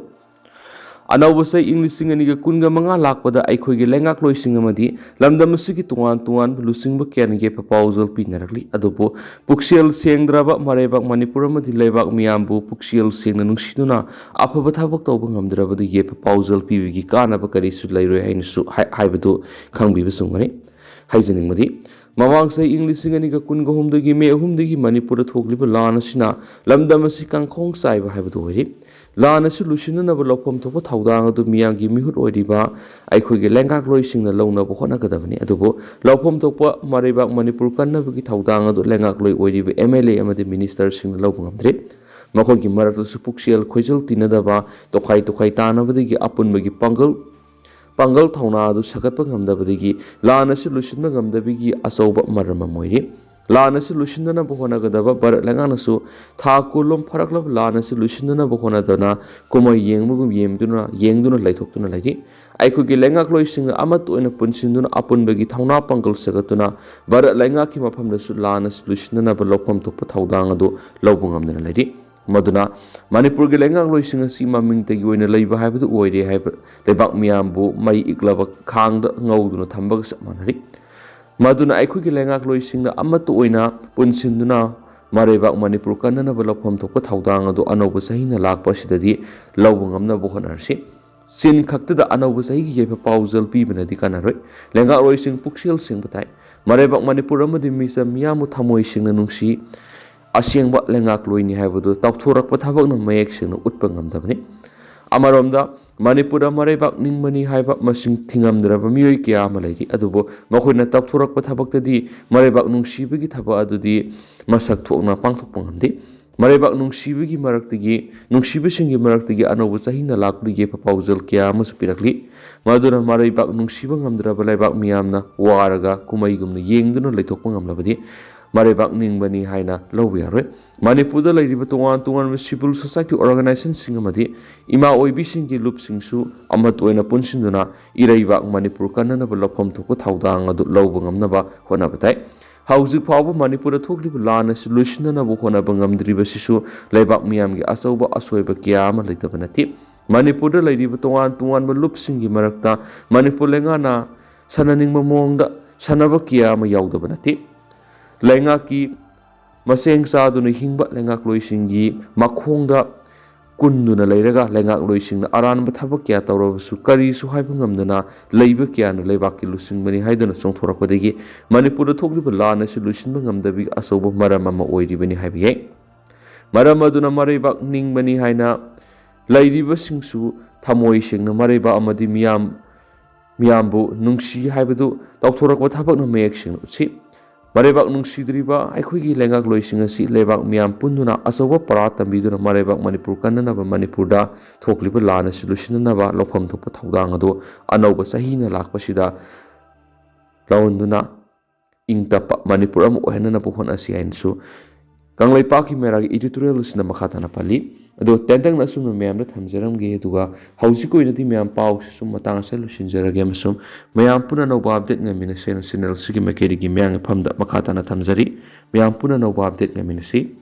ꯑꯅꯧꯕ ꯆꯍꯤ ꯏꯪ ꯂꯤꯁꯤꯡ ꯑꯅꯤꯒ ꯀꯨꯟꯒ ꯃꯉꯥ ꯂꯥꯛꯄꯗ ꯑꯩꯈꯣꯏꯒꯤ ꯂꯩꯉꯥꯛꯂꯣꯏꯁꯤꯡ ꯑꯃꯗꯤ ꯂꯝꯗꯝ ꯑꯁꯤꯒꯤ ꯇꯣꯉꯥꯟ ꯇꯣꯉꯥꯟꯕ ꯂꯨꯆꯤꯡꯕ ꯀꯌꯥꯅ ꯌꯦꯠꯄ ꯄꯥꯎꯖꯦꯜ ꯄꯤꯅꯔꯛꯂꯤ꯫ ꯑꯗꯨꯕꯨ ꯄꯨꯛꯆꯦꯜ ꯁꯦꯡꯗ꯭ꯔꯕ ꯃꯔꯩꯕꯥꯛ ꯃꯅꯤꯄꯨꯔ ꯑꯃꯗꯤ ꯂꯩꯕꯥꯛ ꯃꯤꯌꯥꯝꯕꯨ ꯄꯨꯛꯆꯦꯜ ꯁꯦꯡꯅ ꯅꯨꯡꯁꯤꯗꯨꯅ ꯑꯐꯕ ꯊꯕꯛ ꯇꯧꯕ ꯉꯝꯗ꯭ꯔꯕꯗꯤ ꯌꯦꯠꯄ ꯄꯥꯎꯖꯦꯜ ꯄꯤꯕꯒꯤ ꯀꯥꯟꯅꯕ ꯀꯔꯤꯁꯨ ꯂꯩꯔꯣꯏ ꯍꯥꯏꯅꯁꯨ ꯍꯥꯏ-, ꯍꯥꯏꯕꯗꯨ ꯈꯪꯕꯤꯕ ꯆꯨꯝꯒꯅꯤ꯫ ꯍꯥꯏꯖꯅꯤꯡꯕꯗꯤ, ꯃꯃꯥꯡ ꯆꯍꯤ ꯏꯪ ꯂꯤꯁꯤꯡ ꯑꯅꯤꯒ ꯀꯨꯟꯒ ꯍꯨꯝꯗꯣꯏꯒꯤ ꯃꯦ ꯑꯍꯨꯝꯗꯒꯤ ꯃꯅꯤꯄꯨꯔꯗ ꯊꯣꯛꯂꯤꯕ ꯂꯥꯟ ꯑꯁꯤꯅ ꯂꯝꯗꯝ ꯑꯁꯤ ꯀꯥꯡꯈꯣꯡ ꯆꯥꯏꯕ ꯍꯥꯏꯕꯗꯨ ꯑꯣꯏꯔꯤ꯫ ꯂꯥꯟ ꯑꯁꯤ ꯂꯣꯏꯁꯤꯟꯅꯅꯕ ꯂꯧꯐꯝ ꯊꯣꯛꯄ ꯊꯧꯗꯥꯡ ꯑꯗꯨ ꯃꯤꯌꯥꯝꯒꯤ ꯃꯤꯍꯨꯠ ꯑꯣꯏꯔꯤꯕ ꯑꯩꯈꯣꯏꯒꯤ ꯂꯩꯉꯥꯛꯂꯣꯏꯁꯤꯡꯅ ꯂꯧꯅꯕ ꯍꯣꯠꯅꯒꯗꯕꯅꯤ꯫ ꯑꯗꯨꯕꯨ ꯂꯧꯐꯝ ꯊꯣꯛꯄ ꯃꯔꯩꯕꯥꯛ ꯃꯅꯤꯄꯨꯔ ꯀꯟꯅꯕꯒꯤ ꯊꯧꯗꯥꯡ ꯑꯗꯨ ꯂꯩꯉꯥꯛꯂꯣꯏ ꯑꯣꯏꯔꯤꯕ MLA ꯑꯃꯗꯤ minister-ꯁꯤꯡꯅ ꯂꯧꯕ ꯉꯝꯗ꯭ꯔꯤ꯫ ꯃꯈꯣꯏꯒꯤ ꯃꯔꯛꯇꯁꯨ ꯄꯨꯛꯆꯦꯜ ꯈꯣꯏꯖꯦꯜ ꯇꯤꯟꯅꯗꯕ, ꯇꯣꯈꯥꯏ ꯇꯣꯈꯥꯏ ꯇꯥꯅꯕꯗꯒꯤ ꯑꯄꯨꯟꯕꯒꯤ ꯄꯥꯡꯒꯜ ꯄꯥꯡꯒꯜ ꯊꯧꯅꯥ ꯑꯗꯨ ꯁꯥꯒꯠꯄ ꯉꯝꯗꯕꯗꯒꯤ ꯂꯥꯟ ꯑꯁꯤ ꯂꯣꯏꯁꯤꯟꯕ ꯉꯝꯗꯕꯒꯤ ꯑꯆꯧꯕ ꯃꯔꯝ ꯑꯃ ꯑꯣꯏꯔꯤ꯫ ꯂꯥꯟ ꯑꯁꯤ ꯂꯣꯏꯁꯤꯟꯅꯅꯕ ꯍꯣꯠꯅꯒꯗꯕ ꯚꯥꯔꯠ ꯂꯩꯉꯥꯛꯅꯁꯨ ꯊꯥ ꯀꯨꯟꯂꯣꯝ ꯐꯥꯔꯛꯂꯕ ꯂꯥꯟ ꯑꯁꯤ ꯂꯣꯏꯁꯤꯟꯅꯅꯕ ꯍꯣꯠꯅꯗꯅ ꯀꯨꯝꯍꯩ ꯌꯦꯡꯕꯒꯨꯝ ꯌꯦꯡꯗꯨꯅ, ꯌꯦꯡꯗꯨꯅ ꯂꯩꯊꯣꯛꯇꯨꯅ ꯂꯩꯔꯤ꯫ ꯑꯩꯈꯣꯏꯒꯤ ꯂꯩꯉꯥꯛꯂꯣꯏꯁꯤꯡꯅ ꯑꯃꯠꯇ ꯑꯣꯏꯅ ꯄꯨꯟꯁꯤꯟꯗꯨꯅ ꯑꯄꯨꯟꯕꯒꯤ ꯊꯧꯅꯥ ꯄꯥꯡꯒꯜ ꯁꯥꯒꯠꯇꯨꯅ ꯚꯥꯔꯠ ꯂꯩꯉꯥꯛꯀꯤ ꯃꯐꯝꯗꯁꯨ ꯂꯥꯟ ꯑꯁꯤ ꯂꯣꯏꯁꯤꯟꯅꯅꯕ ꯂꯧꯐꯝ ꯊꯣꯛꯄ ꯊꯧꯗꯥꯡ ꯑꯗꯨ ꯂꯧꯕ ꯉꯝꯗꯅ ꯂꯩꯔꯤ꯫ ꯃꯗꯨꯅ ꯃꯅꯤꯄꯨꯔꯒꯤ ꯂꯩꯉꯥꯛꯂꯣꯏꯁꯤꯡ ꯑꯁꯤ ꯃꯃꯤꯡꯇꯒꯤ ꯑꯣꯏꯅ ꯂꯩꯕ ꯍꯥꯏꯕꯗꯨ ꯑꯣꯏꯔꯦ ꯍꯥꯏꯕ ꯂꯩꯕꯥꯛ ꯃꯤꯌꯥꯝꯕꯨ ꯃꯩ ꯏꯛꯂꯕ ꯈꯥꯡꯗ ꯉꯧꯗꯨꯅ ꯊꯝꯕꯒ ꯆꯞ ꯃꯥꯟꯅꯔꯤ꯫ ꯃꯗꯨꯅ ꯑꯩꯈꯣꯏꯒꯤ ꯂꯩꯉꯥꯛꯂꯣꯏꯁꯤꯡꯅ ꯑꯃꯠꯇ ꯑꯣꯏꯅ ꯄꯨꯟꯁꯤꯟꯗꯨꯅ ꯃꯔꯩꯕꯥꯛ ꯃꯅꯤꯄꯨꯔ ꯀꯟꯅꯅꯕ ꯂꯧꯐꯝ ꯊꯣꯛꯄ ꯊꯧꯗꯥꯡ ꯑꯗꯨ ꯑꯅꯧꯕ ꯆꯍꯤꯅ ꯂꯥꯛꯄ ꯑꯁꯤꯗꯗꯤ ꯂꯧꯕ ꯉꯝꯅꯕ ꯍꯣꯠꯅꯔꯁꯤ꯫ ꯆꯤꯟ ꯈꯛꯇꯗ ꯑꯅꯧꯕ ꯆꯍꯤꯒꯤ ꯌꯥꯏꯐ ꯄꯥꯎꯖꯦꯜ ꯄꯤꯕꯅꯗꯤ ꯀꯥꯟꯅꯔꯣꯏ꯫ ꯂꯩꯉꯥꯛꯂꯣꯏꯁꯤꯡ ꯄꯨꯛꯆꯦꯜ ꯁꯦꯡꯕ ꯇꯥꯏ꯫ ꯃꯔꯩꯕꯥꯛ ꯃꯅꯤꯄꯨꯔ ꯑꯃꯗꯤ ꯃꯤꯆꯝ ꯃꯤꯌꯥꯝꯕꯨ ꯊꯃꯣꯏ ꯁꯦꯡꯅ ꯅꯨꯡꯁꯤ, ꯑꯁꯦꯡꯕ ꯂꯩꯉꯥꯛꯂꯣꯏꯅꯤ ꯍꯥꯏꯕꯗꯨ ꯇꯧꯊꯣꯔꯛꯄ ꯊꯕꯛꯅ ꯃꯌꯦꯛ ꯁꯦꯡꯅ ꯎꯠꯄ ꯉꯝꯗꯕꯅꯤ꯫ ꯑꯃꯔꯣꯝꯗ, ꯃꯅꯤꯄꯨꯔꯗ ꯃꯔꯩꯕꯥꯛ ꯅꯤꯡꯕꯅꯤ ꯍꯥꯏꯕ ꯃꯁꯤꯡ ꯊꯤꯉꯝꯗ꯭ꯔꯕ ꯃꯤꯑꯣꯏ ꯀꯌꯥ ꯑꯃ ꯂꯩꯔꯤ꯫ ꯑꯗꯨꯕꯨ ꯃꯈꯣꯏꯅ ꯇꯧꯊꯣꯔꯛꯄ ꯊꯕꯛꯇꯗꯤ ꯃꯔꯩꯕꯥꯛ ꯅꯨꯡꯁꯤꯕꯒꯤ ꯊꯕꯛ ꯑꯗꯨꯗꯤ ꯃꯁꯛ ꯊꯣꯛꯅ ꯄꯥꯡꯊꯣꯛꯄ ꯉꯝꯗꯦ꯫ ꯃꯔꯩꯕꯥꯛ ꯅꯨꯡꯁꯤꯕꯒꯤ ꯃꯔꯛꯇꯒꯤ, ꯅꯨꯡꯁꯤꯕꯁꯤꯡꯒꯤ ꯃꯔꯛꯇꯒꯤ ꯑꯅꯧꯕ ꯆꯍꯤꯅ ꯂꯥꯛꯄꯒꯤ ꯌꯥꯏꯐ ꯄꯥꯎꯖꯦꯜ ꯀꯌꯥ ꯑꯃꯁꯨ ꯄꯤꯔꯛꯂꯤ꯫ ꯃꯗꯨꯅ ꯃꯔꯩꯕꯥꯛ ꯅꯨꯡꯁꯤꯕ ꯉꯝꯗ꯭ꯔꯕ ꯂꯩꯕꯥꯛ ꯃꯤꯌꯥꯝꯅ ꯋꯥꯔꯒ ꯀꯨꯝꯍꯩꯒꯨꯝꯅ ꯌꯦꯡꯗꯨꯅ ꯂꯩꯊꯣꯛꯄ ꯉꯝꯂꯕꯗꯤ ꯃꯔꯩꯕꯥꯛ ꯅꯤꯡꯕꯅꯤ ꯍꯥꯏꯅ ꯂꯧꯕ ꯌꯥꯔꯣꯏ꯫ ꯃꯅꯤꯄꯨꯔꯗ ꯂꯩꯔꯤꯕ ꯇꯣꯉꯥꯟ ꯇꯣꯉꯥꯟꯕ civil society organizationꯁꯤꯡ ꯑꯃꯗꯤ ꯏꯃꯥ ꯑꯣꯏꯕꯤꯁꯤꯡꯒꯤ ꯂꯨꯞꯁꯤꯡꯁꯨ ꯑꯃꯠꯇ ꯑꯣꯏꯅ ꯄꯨꯟꯁꯤꯟꯗꯨꯅ ꯏꯔꯩꯕꯥꯛ ꯃꯅꯤꯄꯨꯔ ꯀꯟꯅꯅꯕ ꯂꯧꯐꯝ ꯊꯣꯛꯄ ꯊꯧꯗꯥꯡ ꯑꯗꯨ ꯂꯧꯕ ꯉꯝꯅꯕ ꯍꯣꯠꯅꯕ ꯇꯥꯏ꯫ ꯍꯧꯖꯤꯛ ꯐꯥꯎꯕ ꯃꯅꯤꯄꯨꯔꯗ ꯊꯣꯛꯂꯤꯕ ꯂꯥꯟ ꯑꯁꯤ ꯂꯣꯏꯁꯤꯟꯅꯅꯕ ꯍꯣꯠꯅꯕ ꯉꯝꯗ꯭ꯔꯤꯕꯁꯤꯁꯨ ꯂꯩꯕꯥꯛ ꯃꯤꯌꯥꯝꯒꯤ ꯑꯆꯧꯕ ꯑꯁꯣꯏꯕ ꯀꯌꯥ ꯑꯃ ꯂꯩꯇꯕ ꯅꯠꯇꯦ꯫ ꯃꯅꯤꯄꯨꯔꯗ ꯂꯩꯔꯤꯕ ꯇꯣꯉꯥꯟ ꯇꯣꯉꯥꯟꯕ ꯂꯨꯞꯁꯤꯡꯒꯤ ꯃꯔꯛꯇ ꯃꯅꯤꯄꯨꯔ ꯂꯩꯉꯥꯛꯅ ꯁꯥꯟꯅꯅꯤꯡꯕ ꯃꯑꯣꯡꯗ ꯁꯥꯟꯅꯕ ꯀꯌꯥ ꯑꯃ ꯌꯥꯎꯗꯕ ꯅꯠꯇꯦ꯫ ꯂꯩꯉꯥꯛꯀꯤ ꯃꯆꯦꯡ ꯆꯥꯗꯨꯅ ꯍꯤꯡꯕ ꯂꯩꯉꯥꯛꯂꯣꯏꯁꯤꯡꯒꯤ ꯃꯈꯣꯡꯗ ꯀꯨꯟꯗꯨꯅ ꯂꯩꯔꯒ ꯂꯩꯉꯥꯛꯂꯣꯏꯁꯤꯡꯅ ꯑꯔꯥꯟꯕ ꯊꯕꯛ ꯀꯌꯥ ꯇꯧꯔꯕꯁꯨ ꯀꯔꯤꯁꯨ ꯍꯥꯏꯕ ꯉꯝꯗꯅ ꯂꯩꯕ ꯀꯌꯥꯅ ꯂꯩꯕꯥꯛꯀꯤ ꯂꯨꯆꯤꯡꯕꯅꯤ ꯍꯥꯏꯗꯨꯅ ꯆꯣꯡꯊꯣꯔꯛꯄꯗꯒꯤ ꯃꯅꯤꯄꯨꯔꯗ ꯊꯣꯛꯂꯤꯕ ꯂꯥꯟ ꯑꯁꯤ ꯂꯣꯏꯁꯤꯟꯕ ꯉꯝꯗꯕꯒꯤ ꯑꯆꯧꯕ ꯃꯔꯝ ꯑꯃ ꯑꯣꯏꯔꯤꯕꯅꯤ ꯍꯥꯏꯕ ꯌꯥꯏ꯫ ꯃꯔꯝ ꯑꯗꯨꯅ ꯃꯔꯩꯕꯥꯛ ꯅꯤꯡꯕꯅꯤ ꯍꯥꯏꯅ ꯂꯩꯔꯤꯕꯁꯤꯡꯁꯨ ꯊꯃꯣꯏ ꯁꯦꯡꯅ ꯃꯔꯩꯕꯥꯛ ꯑꯃꯗꯤ ꯃꯤꯌꯥꯝ, ꯃꯤꯌꯥꯝꯕꯨ ꯅꯨꯡꯁꯤ ꯍꯥꯏꯕꯗꯨ ꯇꯧꯊꯣꯔꯛꯄ ꯊꯕꯛꯅ ꯃꯌꯦꯛ ꯁꯦꯡꯅ ꯎꯠꯁꯤ꯫ ꯃꯔꯩꯕꯥꯛ ꯅꯨꯡꯁꯤꯗ꯭ꯔꯤꯕ ꯑꯩꯈꯣꯏꯒꯤ ꯂꯩꯉꯥꯛꯂꯣꯏꯁꯤꯡ ꯑꯁꯤ ꯂꯩꯕꯥꯛ ꯃꯤꯌꯥꯝ ꯄꯨꯟꯗꯨꯅ ꯑꯆꯧꯕ ꯄꯔꯥ ꯇꯝꯕꯤꯗꯨꯅ ꯃꯔꯩꯕꯥꯛ ꯃꯅꯤꯄꯨꯔ ꯀꯟꯅꯅꯕ ꯃꯅꯤꯄꯨꯔꯗ ꯊꯣꯛꯂꯤꯕ ꯂꯥꯟ ꯑꯁꯤ ꯂꯣꯏꯁꯤꯟꯅꯅꯕ ꯂꯧꯐꯝ ꯊꯣꯛꯄ ꯊꯧꯗꯥꯡ ꯑꯗꯨ ꯑꯅꯧꯕ ꯆꯍꯤꯅ ꯂꯥꯛꯄꯁꯤꯗ ꯂꯧꯍꯟꯗꯨꯅ ꯏꯪ ꯇꯞꯄ ꯃꯅꯤꯄꯨꯔ ꯑꯃ ꯑꯣꯏꯍꯟꯅꯅꯕ ꯍꯣꯠꯅꯁꯤ ꯍꯥꯏꯅꯁꯨ ꯀꯪꯂꯩꯄꯥꯛꯀꯤ ꯃꯦꯔꯥꯒꯤ editorial ꯑꯁꯤꯅ ꯃꯈꯥ ꯇꯥꯅ ꯄꯜꯂꯤ꯫ ꯑꯗꯣ ꯇꯦꯟꯇꯛꯅ ꯑꯁꯨꯝꯅ ꯃꯌꯥꯝꯗ ꯊꯝꯖꯔꯝꯒꯦ, ꯑꯗꯨꯒ ꯍꯧꯖꯤꯛꯀꯤ ꯑꯣꯏꯅꯗꯤ ꯃꯌꯥꯝ ꯄꯥꯎꯁꯤ ꯁꯨꯝ ꯃꯇꯥꯡ ꯑꯁꯤꯗ ꯂꯣꯏꯁꯤꯟꯖꯔꯒꯦ, ꯑꯃꯁꯨꯡ ꯃꯌꯥꯝ ꯄꯨꯟꯅ ꯑꯅꯧꯕ update ꯉꯥꯏꯃꯤꯟꯅꯁꯦꯅ channel ꯑꯁꯤꯒꯤ ꯃꯥꯏꯀꯩꯗꯒꯤ ꯃꯌꯥꯝꯒꯤ ꯃꯐꯝꯗ ꯃꯈꯥ ꯇꯥꯅ ꯊꯝꯖꯔꯤ꯫ ꯃꯌꯥꯝ ꯄꯨꯟꯅ ꯑꯅꯧꯕ update ꯉꯥꯏꯃꯤꯟꯅꯁꯤ꯫